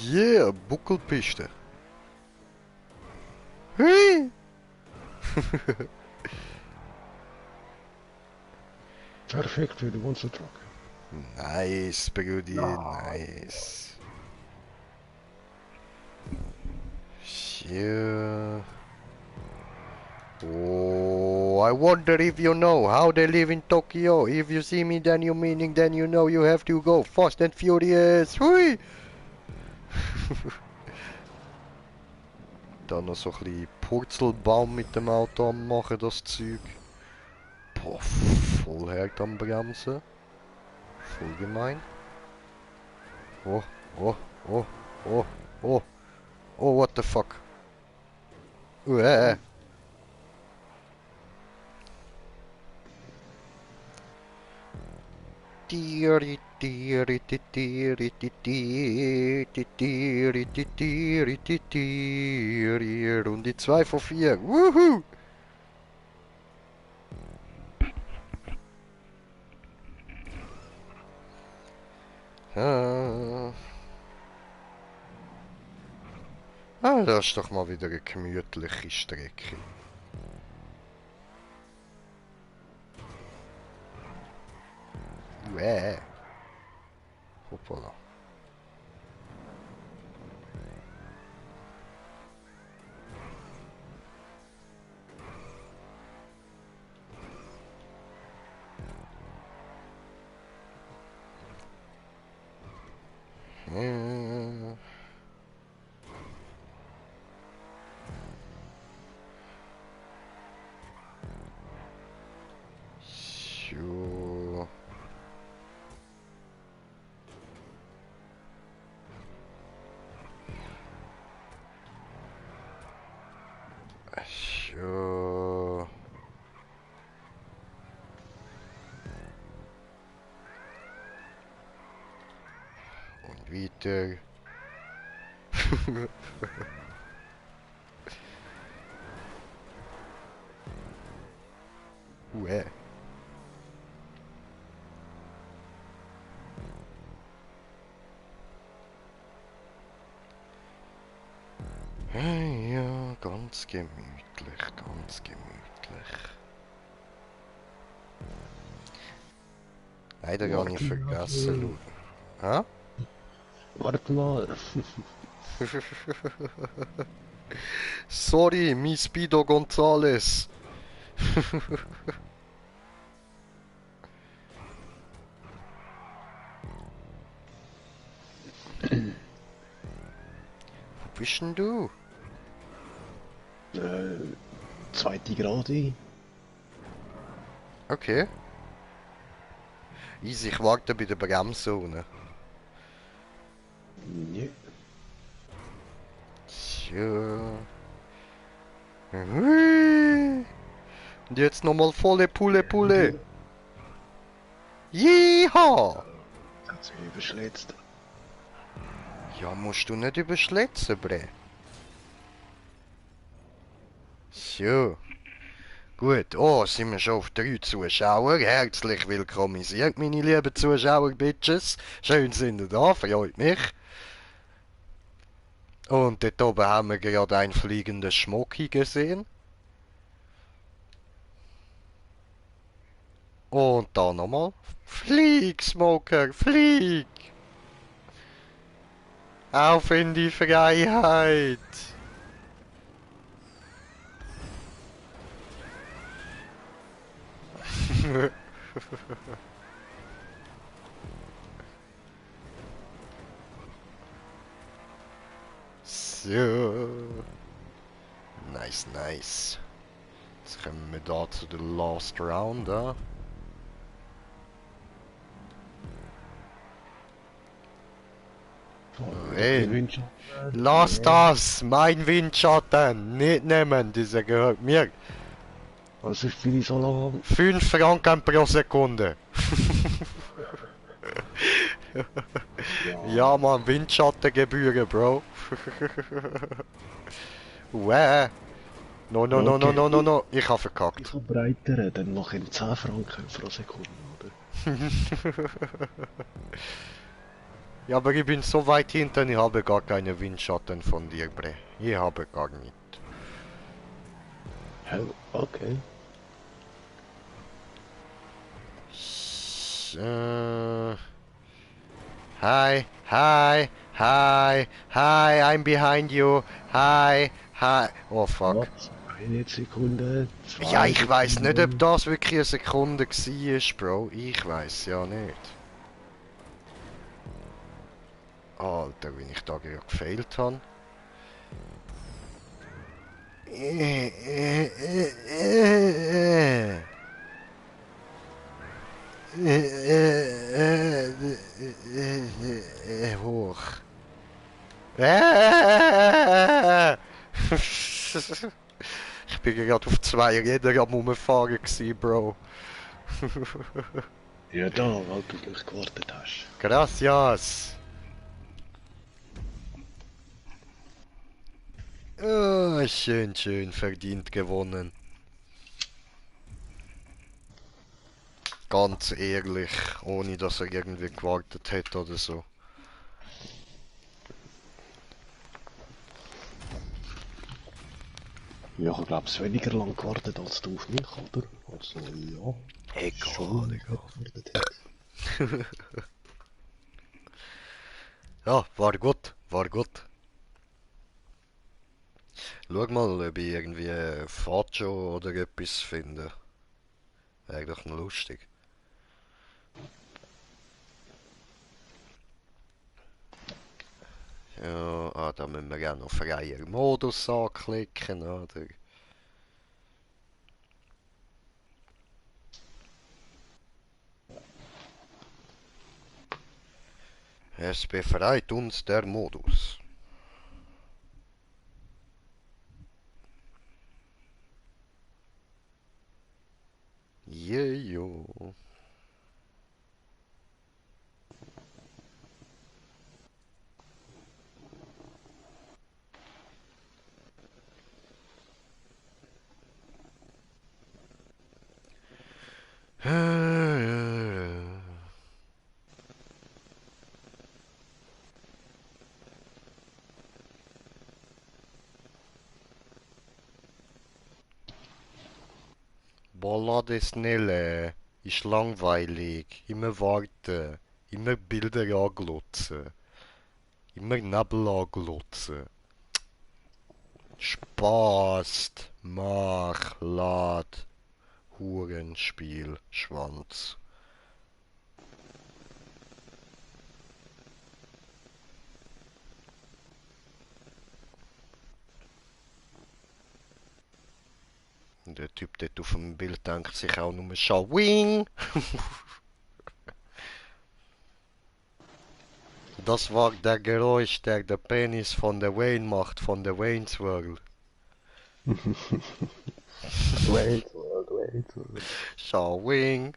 S1: Yeah, Buckelpiste. Hui!
S2: Perfekt für den Monster Truck.
S1: Nice, Brudi,
S2: Nein.
S1: nice. Yeah. Oh, I wonder if you know how they live in Tokyo. If you see me, then you meaning, then you know you have to go fast and furious. Hui! Da noch so ein bisschen Purzelbaum mit dem Auto am machen, das Zeug. Boah, voll hart am Bremsen. Voll gemein. Oh, oh, oh, oh, oh, oh, what the fuck. Uäh. Runde 2 von 4. Wuhu! Ah. Ah, das ist doch mal wieder eine gemütliche Strecke. Uäh. Hoppala. Hm. So. So. Und weiter. Uäh. Ganz gemütlich, ganz gemütlich. Leider gar nicht
S2: Warte
S1: vergessen,
S2: mal.
S1: schauen.
S2: Warte mal.
S1: Hä? Sorry, mi Speedo Gonzales. Wo bist denn du?
S2: Äh, zweite Gerade.
S1: Okay. Easy, ich warte bei der Bremszone.
S2: Nee.
S1: Tja. Hui. Und jetzt nochmal volle Pulle Pulle. Jeha!
S2: Hat sich überschlägt.
S1: Ja, musst du nicht überschlätzen, bre. So. Gut, oh, sind wir schon auf 3 Zuschauer. Herzlich willkommenisiert, meine lieben Zuschauer, Bitches. Schön sind ihr da, freut mich. Und dort oben haben wir gerade ein fliegendes Schmucki gesehen. Und da nochmal. Flieg, Smoker, flieg! Auf in die Freiheit! So. Nice, nice. Jetzt kommen wir da zu der Last Round, ja? Hey,
S2: Windschatten.
S1: lass das! Mein Windschatten! Nicht nehmen, dieser gehört mir.
S2: Was ist für die so lang?
S1: 5 Franken pro Sekunde. Ja,
S2: Ja.
S1: Mann, Windschattengebühren, Bro. Wow. No, no, no, no,
S2: Okay.
S1: no, no, no. Ich hab verkackt.
S2: Ich kann breiter, dann mache ich 10 Franken pro Sekunde, oder?
S1: Ja, aber ich bin so weit hinten, ich habe gar keine Windschatten von dir, Bre. Ich habe gar nicht.
S2: Ja, okay.
S1: Hi, hi, hi, hi, I'm behind you. Hi, hi. Oh fuck.
S2: Was? Eine Sekunde,
S1: Ja,
S2: 2
S1: ich weiß nicht, ob
S2: Sekunden.
S1: das wirklich eine Sekunde war, Bro. Ich weiß ja nicht. Alter, wie ich da gerade gefailt habe. Hoch. Ich bin gerade auf 2 Rädern am Rumfahren gewesen, Bro.
S2: Ja, da, weil du gleich gewartet hast.
S1: Gracias. Oh, schön, schön, verdient gewonnen. Ganz ehrlich, ohne dass er irgendwie gewartet hätte oder so.
S2: Ja, ich glaube, es weniger lang gewartet als du auf mich, oder? Also, ja.
S1: Egal,
S2: Schon
S1: egal.
S2: gewartet hat.
S1: Ja, war gut, war gut. Schau mal, ob ich irgendwie Facho oder etwas finde. Wäre doch noch lustig. Ja, da müssen wir ja noch freier Modus anklicken, oder? Es befreit uns der Modus. Jejo. Ballade schnell. Ist langweilig. Immer warten. Immer Bilder anglotzen. Immer Nebel anglotzen. Spaßt. Mach. Lad. Hurenspiel. Schwanz. Der Typ dort auf dem Bild denkt sich auch nur Schawing. Das war der Geräusch, der Penis von der Wayne macht, von der Wayne's World.
S2: Wait, wait.
S1: Schawing.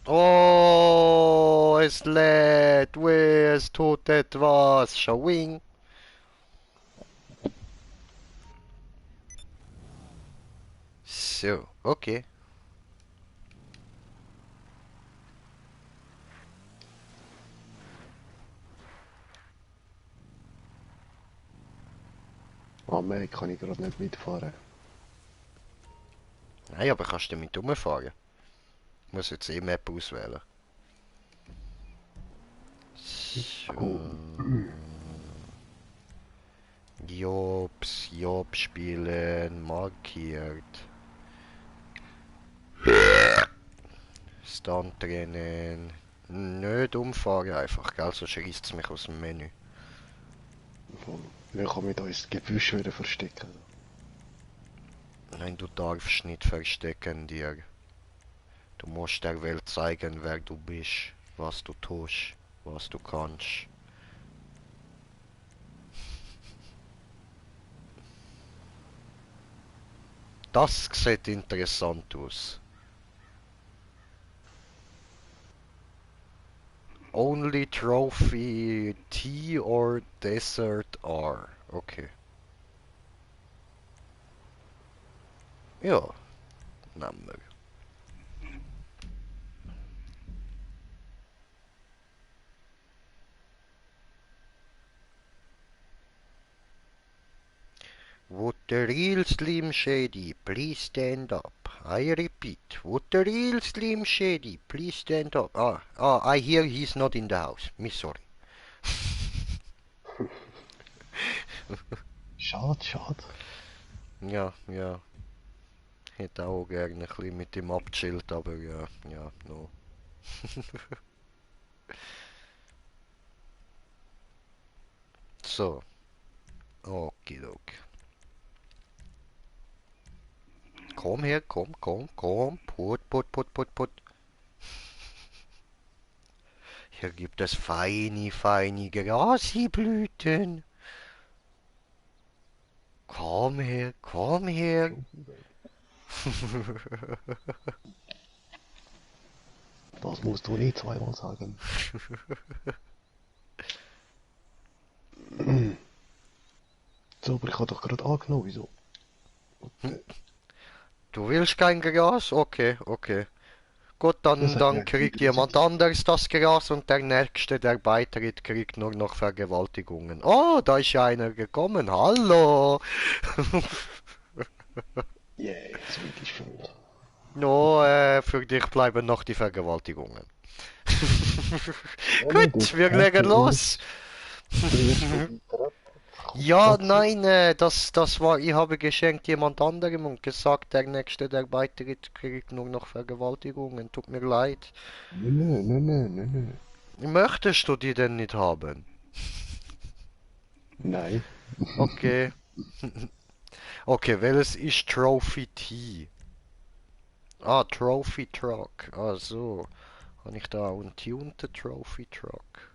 S1: Oh, es lädt, es tut etwas. Schawing. So, okay.
S2: Ah, mehr kann ich gerade nicht mitfahren.
S1: Nein, aber kannst du damit rumfahren? Ich muss jetzt E-Map auswählen.
S2: Cool.
S1: So. Job spielen, markiert. Stunt-Rennen. Nicht umfahren einfach, gell? Sonst reißt es mich aus dem Menü.
S2: Wir können mit uns das Gebüsch wieder verstecken.
S1: Nein, du darfst nicht verstecken dir. Du musst der Welt zeigen, wer du bist, was du tust, was du kannst. Das sieht interessant aus. Only trophy T or desert R. Okay. Ja, nehmen wir. Would the real Slim Shady please stand up? I repeat, would the real Slim Shady please stand up? I hear he's not in the house. Me sorry.
S2: Schade.
S1: Ja. Hätte auch gerne ein bisschen mit ihm abgechillt, aber ja, no. So. Okidok. Komm her, komm. Put. Hier gibt es feine Grasblüten. Komm her.
S2: Das musst du nicht zweimal sagen. So, aber ich habe doch gerade angenommen, wieso?
S1: Du willst kein Gras? Okay. Gut,
S2: Das hat
S1: dann
S2: ja
S1: kriegt
S2: wieder
S1: jemand anderes das Gras und der Nächste, der beitritt, kriegt nur noch Vergewaltigungen. Oh, da ist ja einer gekommen. Hallo!
S2: Yeah, jetzt bin ich schuld.
S1: No, für dich bleiben noch die Vergewaltigungen.
S2: Ja, nicht
S1: Gut,
S2: jetzt.
S1: wir legen los. Ja, nein, das war, ich habe geschenkt jemand anderem und gesagt, der Nächste, der beitritt, kriegt nur noch Vergewaltigungen. Tut mir leid.
S2: Nö.
S1: Möchtest du die denn nicht haben?
S2: Nein.
S1: Okay. Okay, welches ist Trophy T? Ah, Trophy Truck. Ah, so. Habe ich da auch einen tunten Trophy Truck?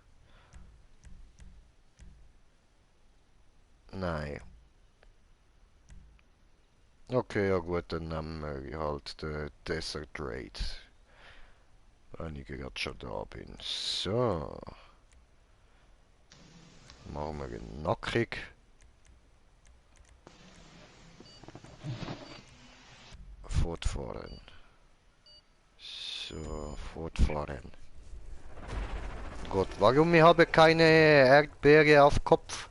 S1: Nein. Okay, ja gut, dann nehmen wir halt den Desert Raid. Wenn ich gerade schon da bin. So. Machen wir ihn nackig. Fortfahren. So, fortfahren. Gott, warum ich habe keine Erdbeere auf Kopf?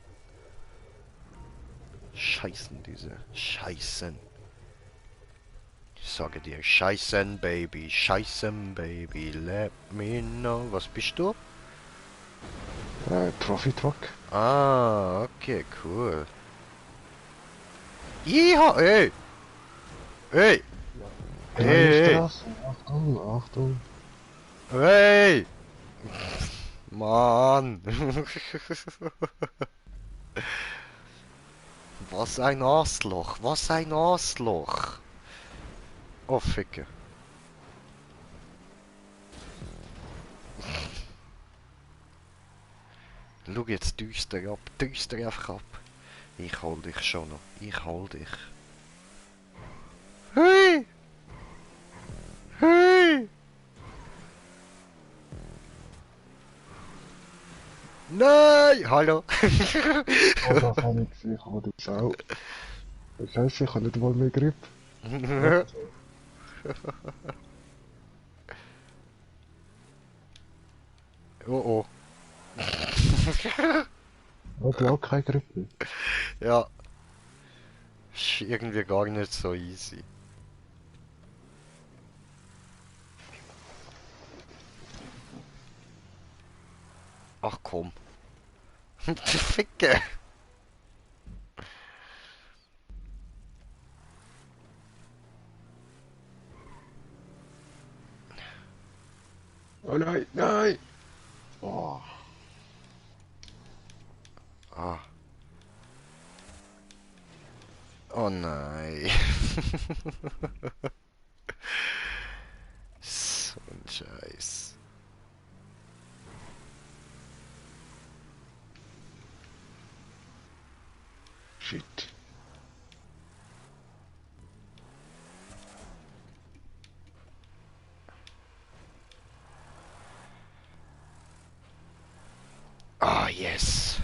S1: Scheißen diese. Scheißen. Ich sage dir, Scheißen, Baby. Scheißen, Baby. Let me know. Was bist du?
S2: Trophy-Truck.
S1: Ah, okay, cool. Iha, ey! Ey!
S2: Keine
S1: Ey!
S2: Straße. Achtung, Achtung.
S1: Ey! Mann! Was ein Arschloch! Was ein Arschloch! Oh, Ficke. Schau jetzt düster ab. Düster einfach ab. Ich hol dich schon noch. Ich hol dich. Hey! Hey! Nein! Hallo!
S2: Oh, das habe ich gesehen, oh du Sau. Scheiße, ich habe nicht mal mehr Grip. Warte.
S1: Oh oh.
S2: Warte, auch kein Grip mehr.
S1: Ja, ist irgendwie gar nicht so easy. Ach komm. Ficke!
S2: Oh nein, nein! Oh,
S1: Ah. Oh nein. So ein Scheiß.
S2: shit.
S1: Ah, yes.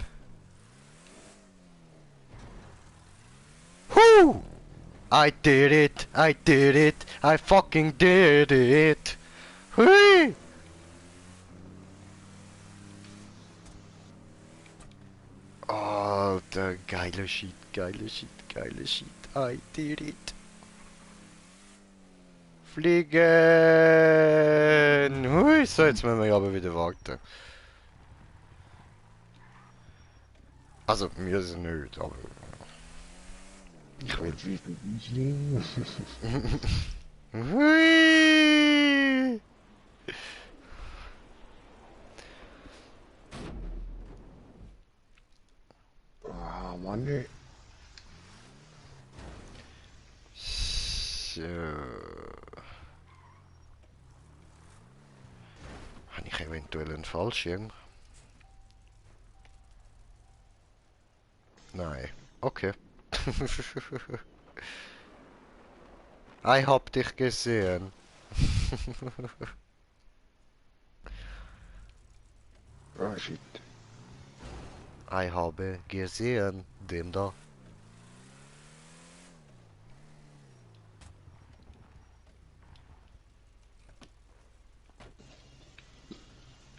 S1: Whoo! I did it! I did it! I fucking did it! Hui! Alter, geiler Shit, geiler Shit, geiler Shit. I did it. Fliegen! Hui, so, jetzt müssen wir aber wieder warten. Also, wir sind nicht, aber ich will. Hui!
S2: Ah, Mann, ey.
S1: So. Habe ich eventuell einen Fallschirm? Nein. Okay. Ich hab dich gesehen.
S2: Ah, shit.
S1: Ich habe gesehen, den da.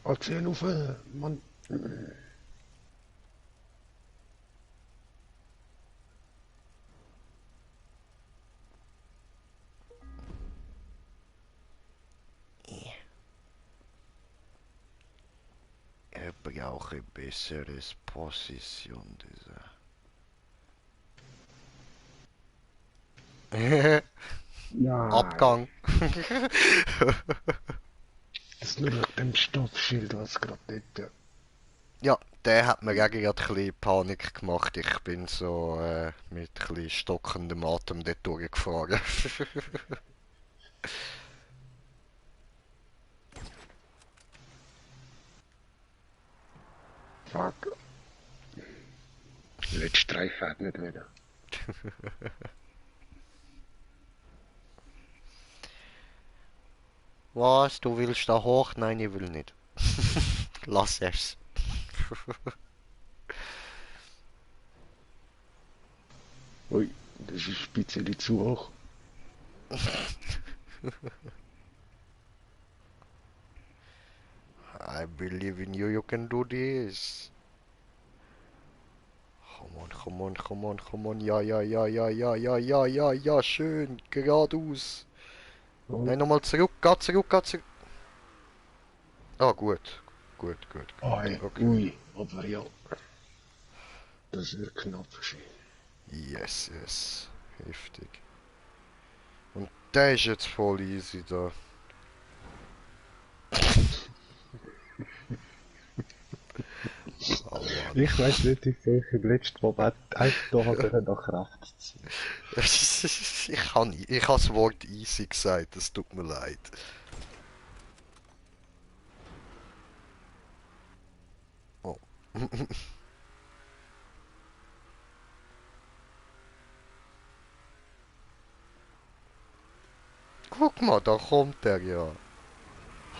S2: Erzähl auf, Mann.
S1: Ich brauche besseres Position, dieser.
S2: Nein.
S1: Abgang.
S2: Das ist nur nach dem Stoppschild, was gerade nicht.
S1: Ja, der hat mir auch gerade ein bisschen Panik gemacht. Ich bin so mit ein bisschen stockendem Atem dort durchgefahren.
S2: Fuck. Letzte Streifen hat nicht wieder.
S1: Was? Du willst da hoch? Nein, ich will nicht. Lass es.
S2: Ui, das ist ein bisschen zu hoch.
S1: I believe in you, you can do this. Come on, come on, come on. Ja, ja, ja, ja, ja, ja, ja, ja, ja, schön. Geradeaus.
S2: Oh,
S1: Nein, nochmal zurück. Geh zurück, geh zurück. Ah, gut. Gut, gut, gut.
S2: ei,
S1: Okay.
S2: ui, aber ja, das wird knapp sein.
S1: Yes, yes. Heftig. Und der ist jetzt voll easy da. Oh Mann.
S2: Ich weiß nicht, wie viel ich im letzten Moment einfach da habe nach Kraft ziehen.
S1: Ich habe das Wort easy gesagt, es tut mir leid. Oh. Guck mal, da kommt er ja.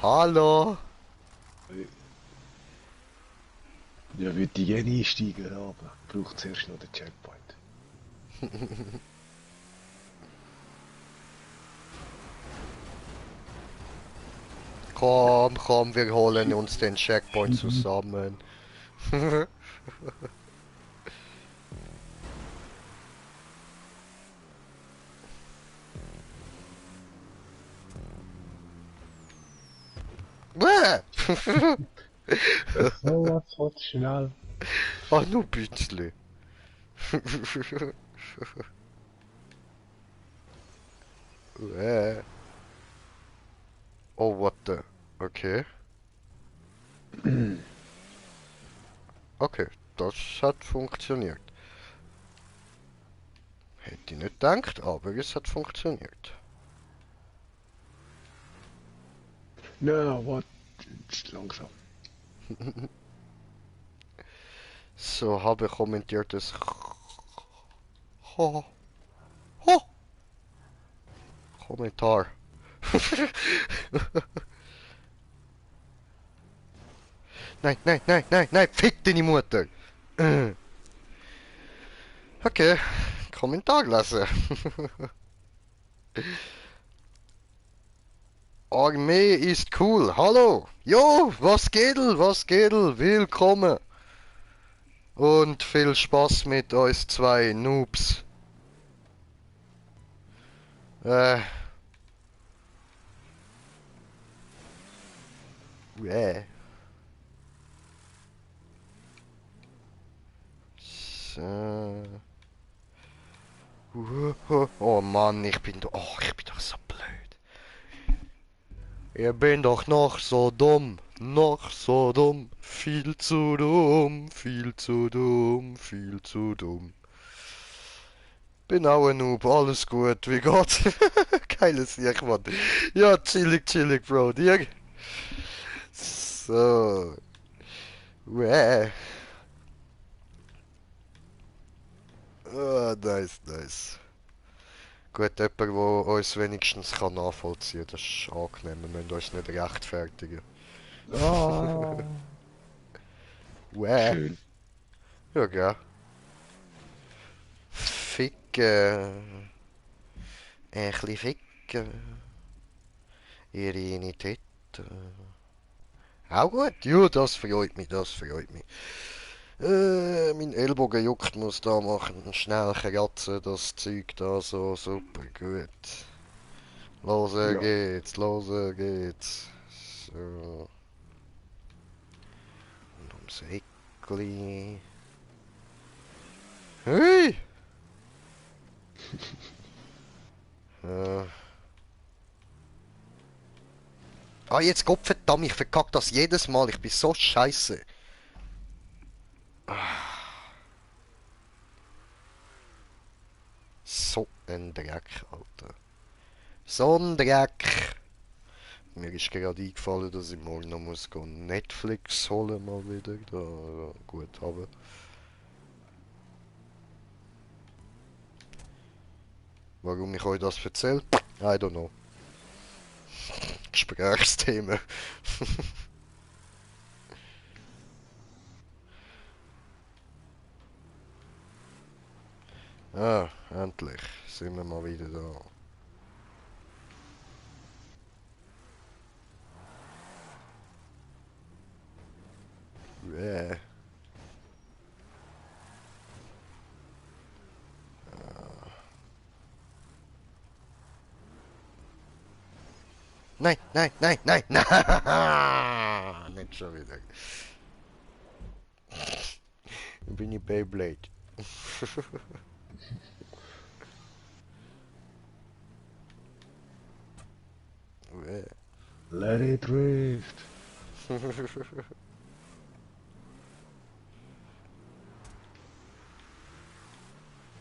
S1: Hallo?
S2: Ja, würde ich gerne einsteigen, aber braucht zuerst noch den Checkpoint.
S1: Komm, komm, wir holen
S2: Shit,
S1: uns den Checkpoint
S2: shit.
S1: zusammen. Bäh!
S2: So was von schnell.
S1: Ah, nur ein bisschen. Bäh. Oh, what the... Okay. Okay, das hat funktioniert. Hätte ich nicht gedacht, aber es hat funktioniert.
S2: No, what? Jetzt langsam.
S1: So, habe kommentiert es. Ho, ho, Kommentar. Nein, nein, nein, nein, nein, fick deine Mutter. Okay, Kommentar lesen. Armee ist cool. Hallo. Jo, was geht, was geht, willkommen. Und viel Spaß mit euch zwei Noobs. Äh, yeah. So. Oh Mann, ich bin doch. Oh, ich bin doch so blöd. Ihr bin doch noch so dumm. Noch so dumm. Viel zu dumm. Viel zu dumm. Viel zu dumm. Bin auch ein Noob. Alles gut. Wie geht's? Geiles Sieg, Mann. Ja, chillig, chillig, Bro. Dir? So. Wäh. Ah, nice, nice. Gut, jemand, der uns wenigstens kann nachvollziehen kann. Das ist angenehm. Wir müssen uns nicht rechtfertigen.
S2: Ah,
S1: Wäh.
S2: schön.
S1: Ja, gell. Ficken. Ein bisschen ficken. Ihre Titten. Auch gut. Ja, das freut mich, das freut mich. Mein Ellbogen juckt, muss da machen. Schnell kratzen, das Zeug da so. Super, gut. Los
S2: Ja.
S1: geht's, los geht's. So. Und ums Eckli. Hey! Äh. Ah, jetzt Gottverdammt, ich verkack das jedes Mal. Ich bin so scheiße. So ein Dreck, Alter. So ein Dreck. Mir ist gerade eingefallen, dass ich morgen noch muss gehen Netflix holen mal wieder. Da, gut haben. Warum ich euch das erzähle? I don't know. Gesprächsthemen. Ah, endlich sind wir mal wieder da. Yeah. Nein, nein, nein, nein, nein! Nicht schon wieder. Bin ich Beyblade.
S2: Let it drift.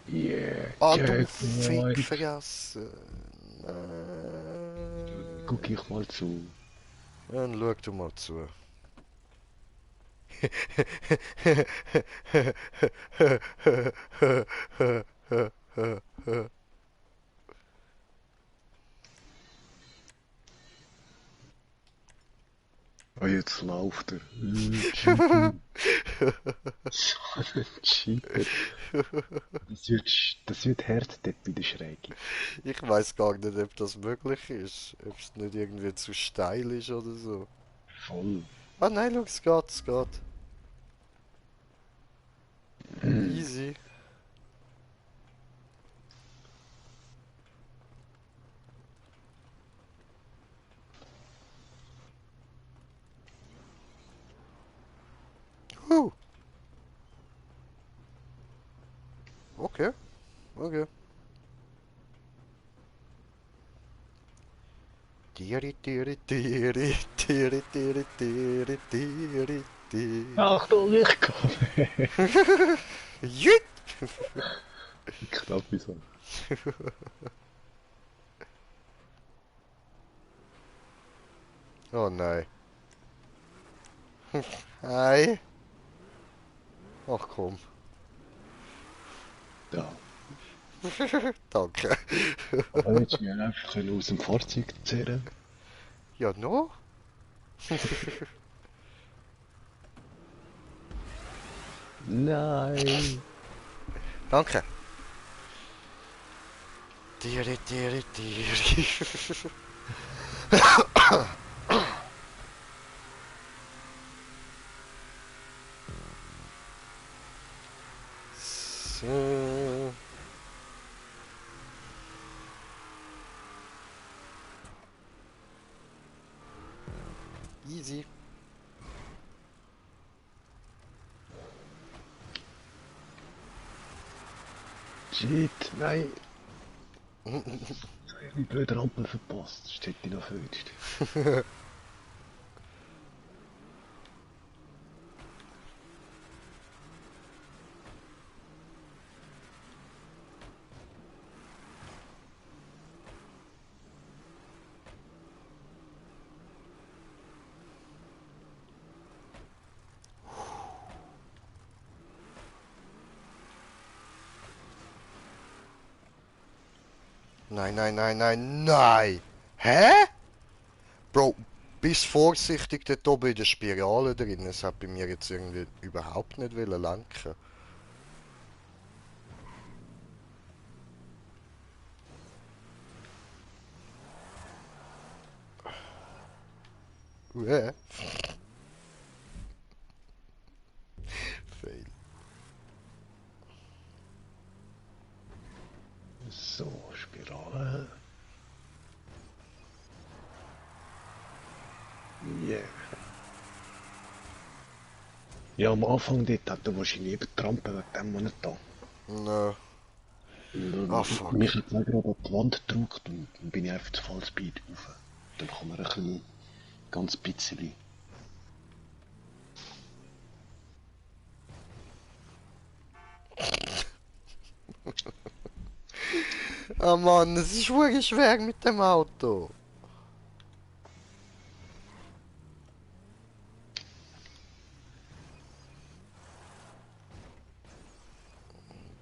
S2: Yeah,
S1: Ah, du Fick
S2: Checkpoint.
S1: vergessen. Nein.
S2: Guck ich mal zu.
S1: Dann schau du mal zu.
S2: Oh, jetzt läuft er. Cheater. So ein Cheater. Das wird hart dort bei der Schräge.
S1: Ich weiß gar nicht, ob das möglich ist. Ob es nicht irgendwie zu steil ist oder so.
S2: Voll.
S1: Ah nein, schau, es geht, es geht. Easy. Huh. Okay, okay. Tiri tiri tiri tiri tiri tiri tiri tiri.
S2: Achtung, ich komme.
S1: Jut!
S2: Knapp wieso.
S1: Oh nein. Hi. Ach komm.
S2: Da.
S1: Danke.
S2: Aber hättest du mich einfach aus dem Fahrzeug zerren.
S1: Ja, no?
S2: Nein.
S1: Danke. Tiri tiri tiri. So. Easy.
S2: Shit, nein. Ich habe die blöde Rampe verpasst. Das hätte ich noch verwünscht.
S1: Nein, nein, nein, nein, nein. Hä? Bro, bist vorsichtig dort oben in der Spirale drin. Es hat bei mir jetzt irgendwie überhaupt nicht wollen lenken. Fail.
S2: So, Spirale. Yeah. Ja, am Anfang dort hat er wahrscheinlich eben die Rampe wegen dem Monat da.
S1: No. Ah, fuck.
S2: Mich hat es auch gerade an die Wand gedrückt und dann bin ich einfach zu Vollspeed rauf. Dann kann man ein bisschen, ganz bisschen.
S1: Ah Mann, es ist wirklich schwer mit dem Auto.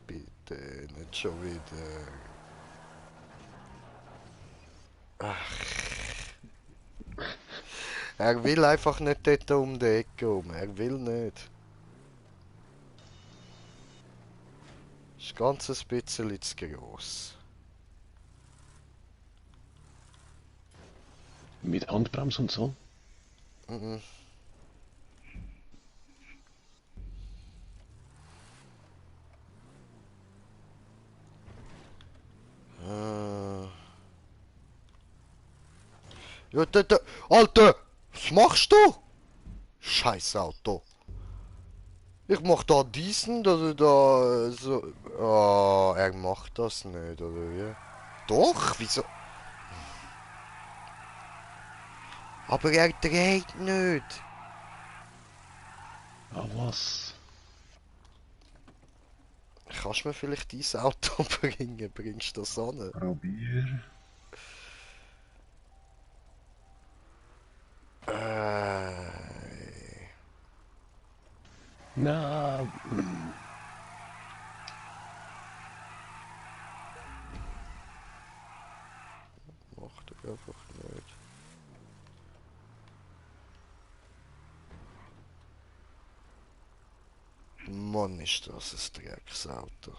S1: Bitte, nicht schon wieder. Er will einfach nicht dort um die Ecke rum. Er will nicht. Ist ganz ein bisschen zu gross.
S2: Mit Handbremse und so.
S1: Mhm. Äh, Ja, Alter! Was machst du? Scheiß Auto. Ich mach da diesen, dass er da so... Ah, er macht das nicht, oder wie? Doch, wieso? Aber er dreht nicht.
S2: Ah, was?
S1: Kannst du mir vielleicht dein Auto bringen? Bringst du das an?
S2: Probier.
S1: Äh,
S2: Na,
S1: macht er einfach nicht. Mann, ist das ein Drecksauto.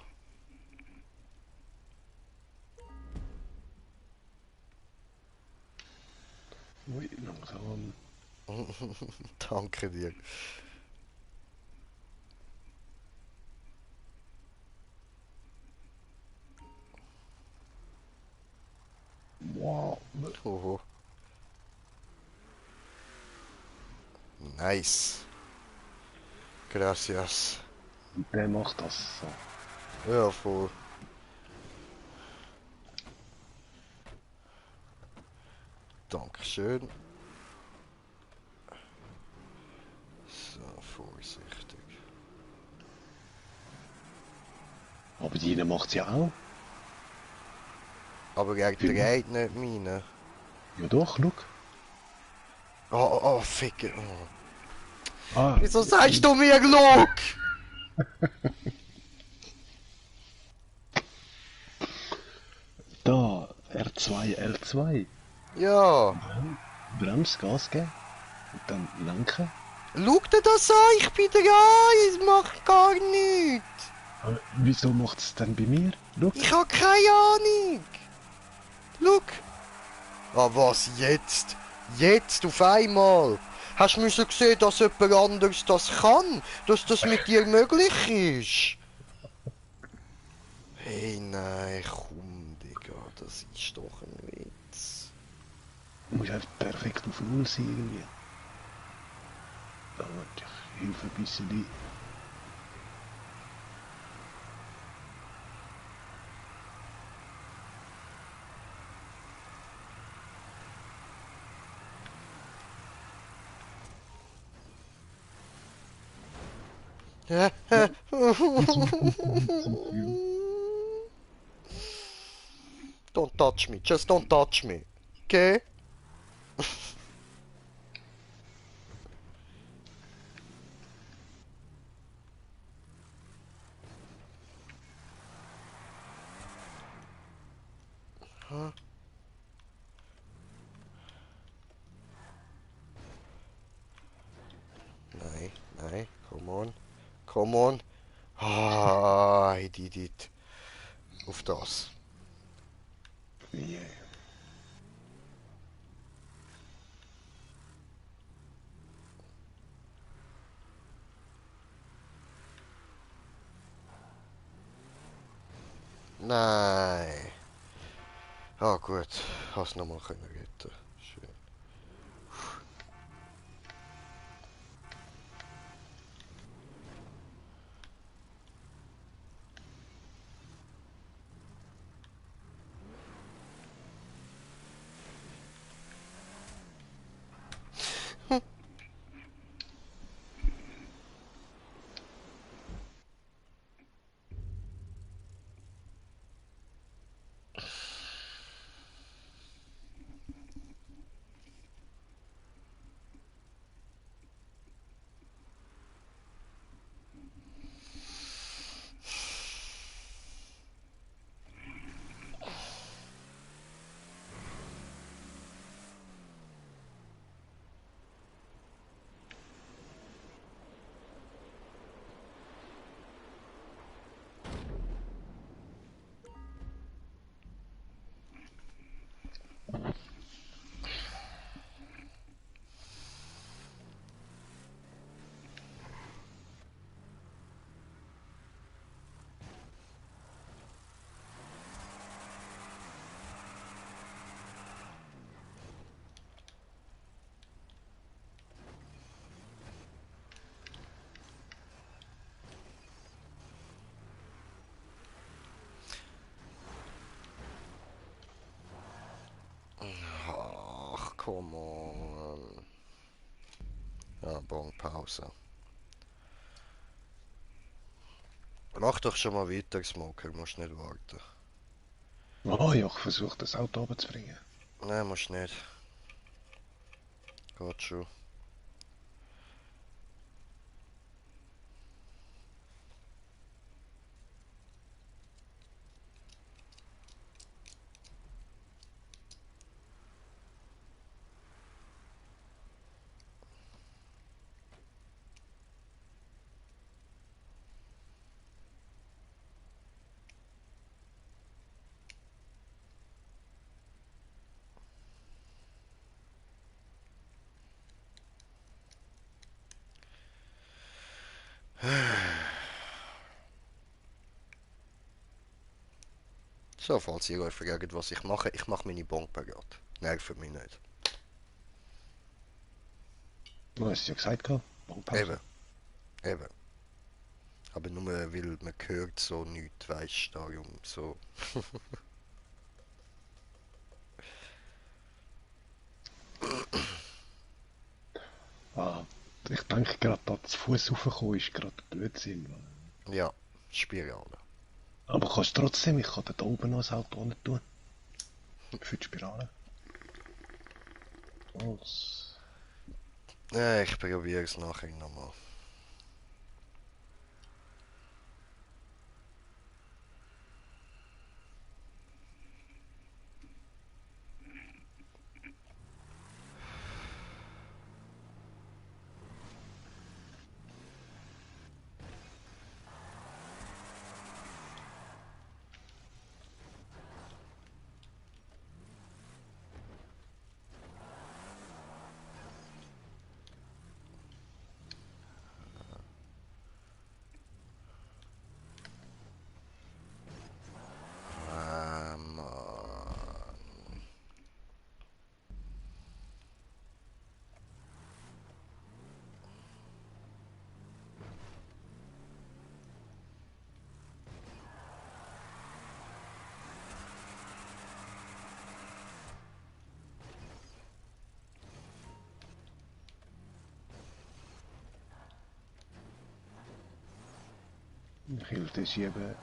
S2: ui, langsam.
S1: Danke dir.
S2: Wow.
S1: Hoho. Nice. Gracias.
S2: Der macht das so.
S1: Ja, voll. Dankeschön. So, vorsichtig.
S2: Aber die macht ja auch.
S1: Aber er
S2: Film.
S1: dreht nicht meine.
S2: Ja doch, schau.
S1: Oh, oh, Ficke. Oh.
S2: Ah,
S1: Wieso sagst du mir Glück?
S2: da, R2, L2.
S1: Ja.
S2: Brems, Gas geben. Und dann lenken.
S1: Schau dir das an, ich bin dran, ich mach gar nichts.
S2: Aber wieso macht es dann bei mir? Schau.
S1: Ich hab keine Ahnung. Schau. Ah, was jetzt? Jetzt auf einmal? Hast du müssen sehen, dass jemand anderes das kann? Dass das mit dir möglich ist? Hey, nein, komm, Digga, das ist doch ein Witz.
S2: Du musst einfach perfekt auf Null sein irgendwie. Aber ich helfe ein bisschen.
S1: Don't touch me, just don't touch me. Okay? Nein, nein, come on. Come on. Ah, I did it. Auf das.
S2: Yeah.
S1: Nein. Ah, gut. Hast nochmal können retten. Schön. come on. Ja, Bonpause. Mach doch schon mal weiter, Smoker, musst nicht warten.
S2: Oh ja, ich versuche das Auto runterzubringen.
S1: Nein, musst nicht. Geht schon. So, falls ihr euch fragt, was ich mache meine Bombe gerade. Nervt mich nicht.
S2: Du hast es ja gesagt, Bankpause.
S1: Eben, eben. Aber nur weil man hört so nichts, weisst du, darum so.
S2: Ah, ich denke gerade, da zu Fuß raufkommen ist gerade Blödsinn.
S1: Ja, Spirale.
S2: Aber kannst trotzdem, ich kann da oben noch ein Auto hin tun. Für die Spirale. Was?
S1: Ich probiere es nachher nochmal. Mann.
S2: Ich helfe dir schieben.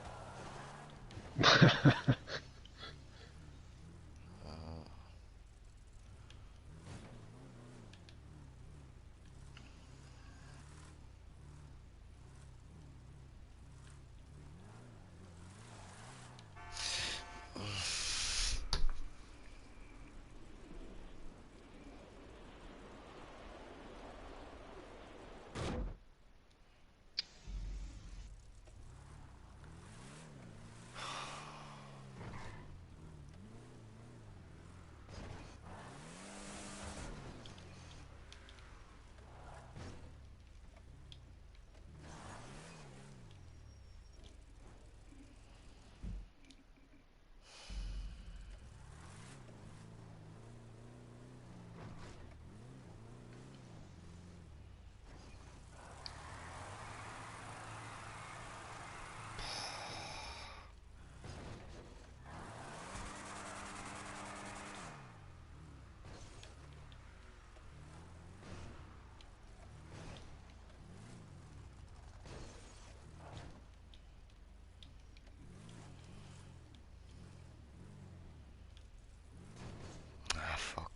S2: Ah, fuck.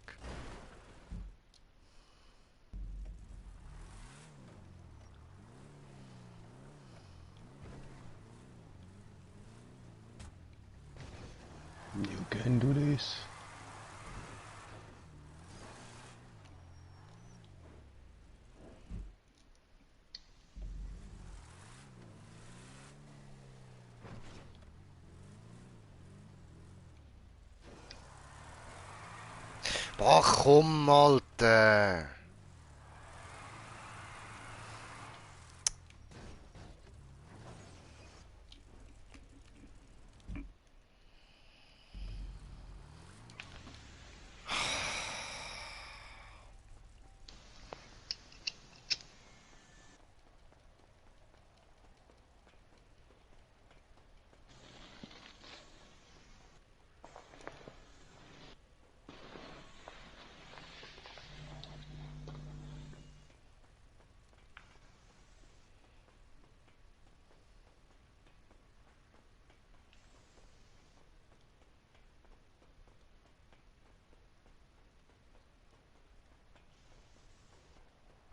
S2: You can do this.
S1: Boah, komm, Alter.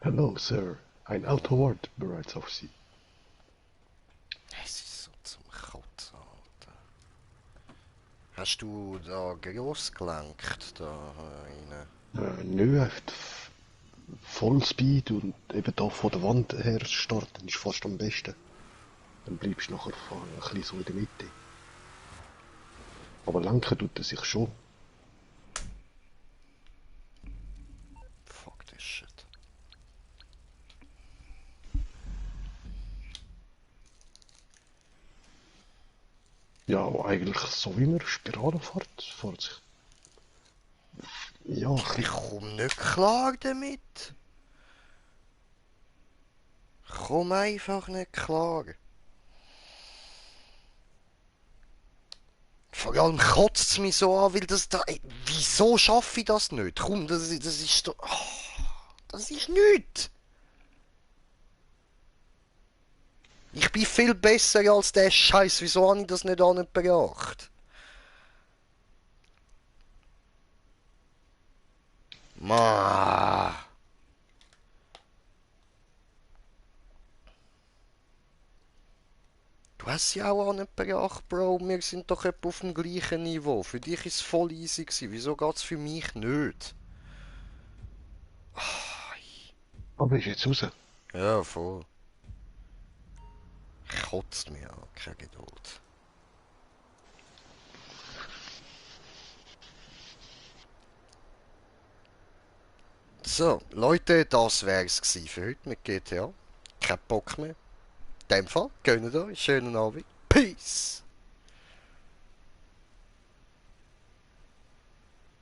S2: Hello, Sir. Ein Auto wartet bereits auf Sie.
S1: Es ist so zum Kotzen, Alter. Hast du da gross gelenkt, da rein?
S2: Nö, echt Vollspeed und eben da von der Wand her starten ist fast am besten. Dann bleibst du nachher ein bisschen so in der Mitte. Aber lenken tut er sich schon.
S1: Fuck this shit.
S2: Ja, eigentlich so wie man Spirale fährt sich. Ja, ein
S1: Ich
S2: bisschen.
S1: komm nicht klar damit. Ich komm einfach nicht klar. Vor allem kotzt es mich so an, weil das da. Wieso schaffe ich das nicht? Komm, das ist doch. Oh, das ist nichts. Ich bin viel besser als der Scheiß. Wieso habe ich das nicht angebracht? Ma. Du hast sie auch angebracht, Bro. Wir sind doch etwa auf dem gleichen Niveau. Für dich ist es voll easy gewesen. Wieso geht's für mich nicht?
S2: Aber ist jetzt raus.
S1: Ja, voll. Kotzt mir an. Keine Geduld. So, Leute, das wär's gewesen für heute mit GTA. Kein Bock mehr. In dem Fall, gönnt euch. Schönen Abend. Peace!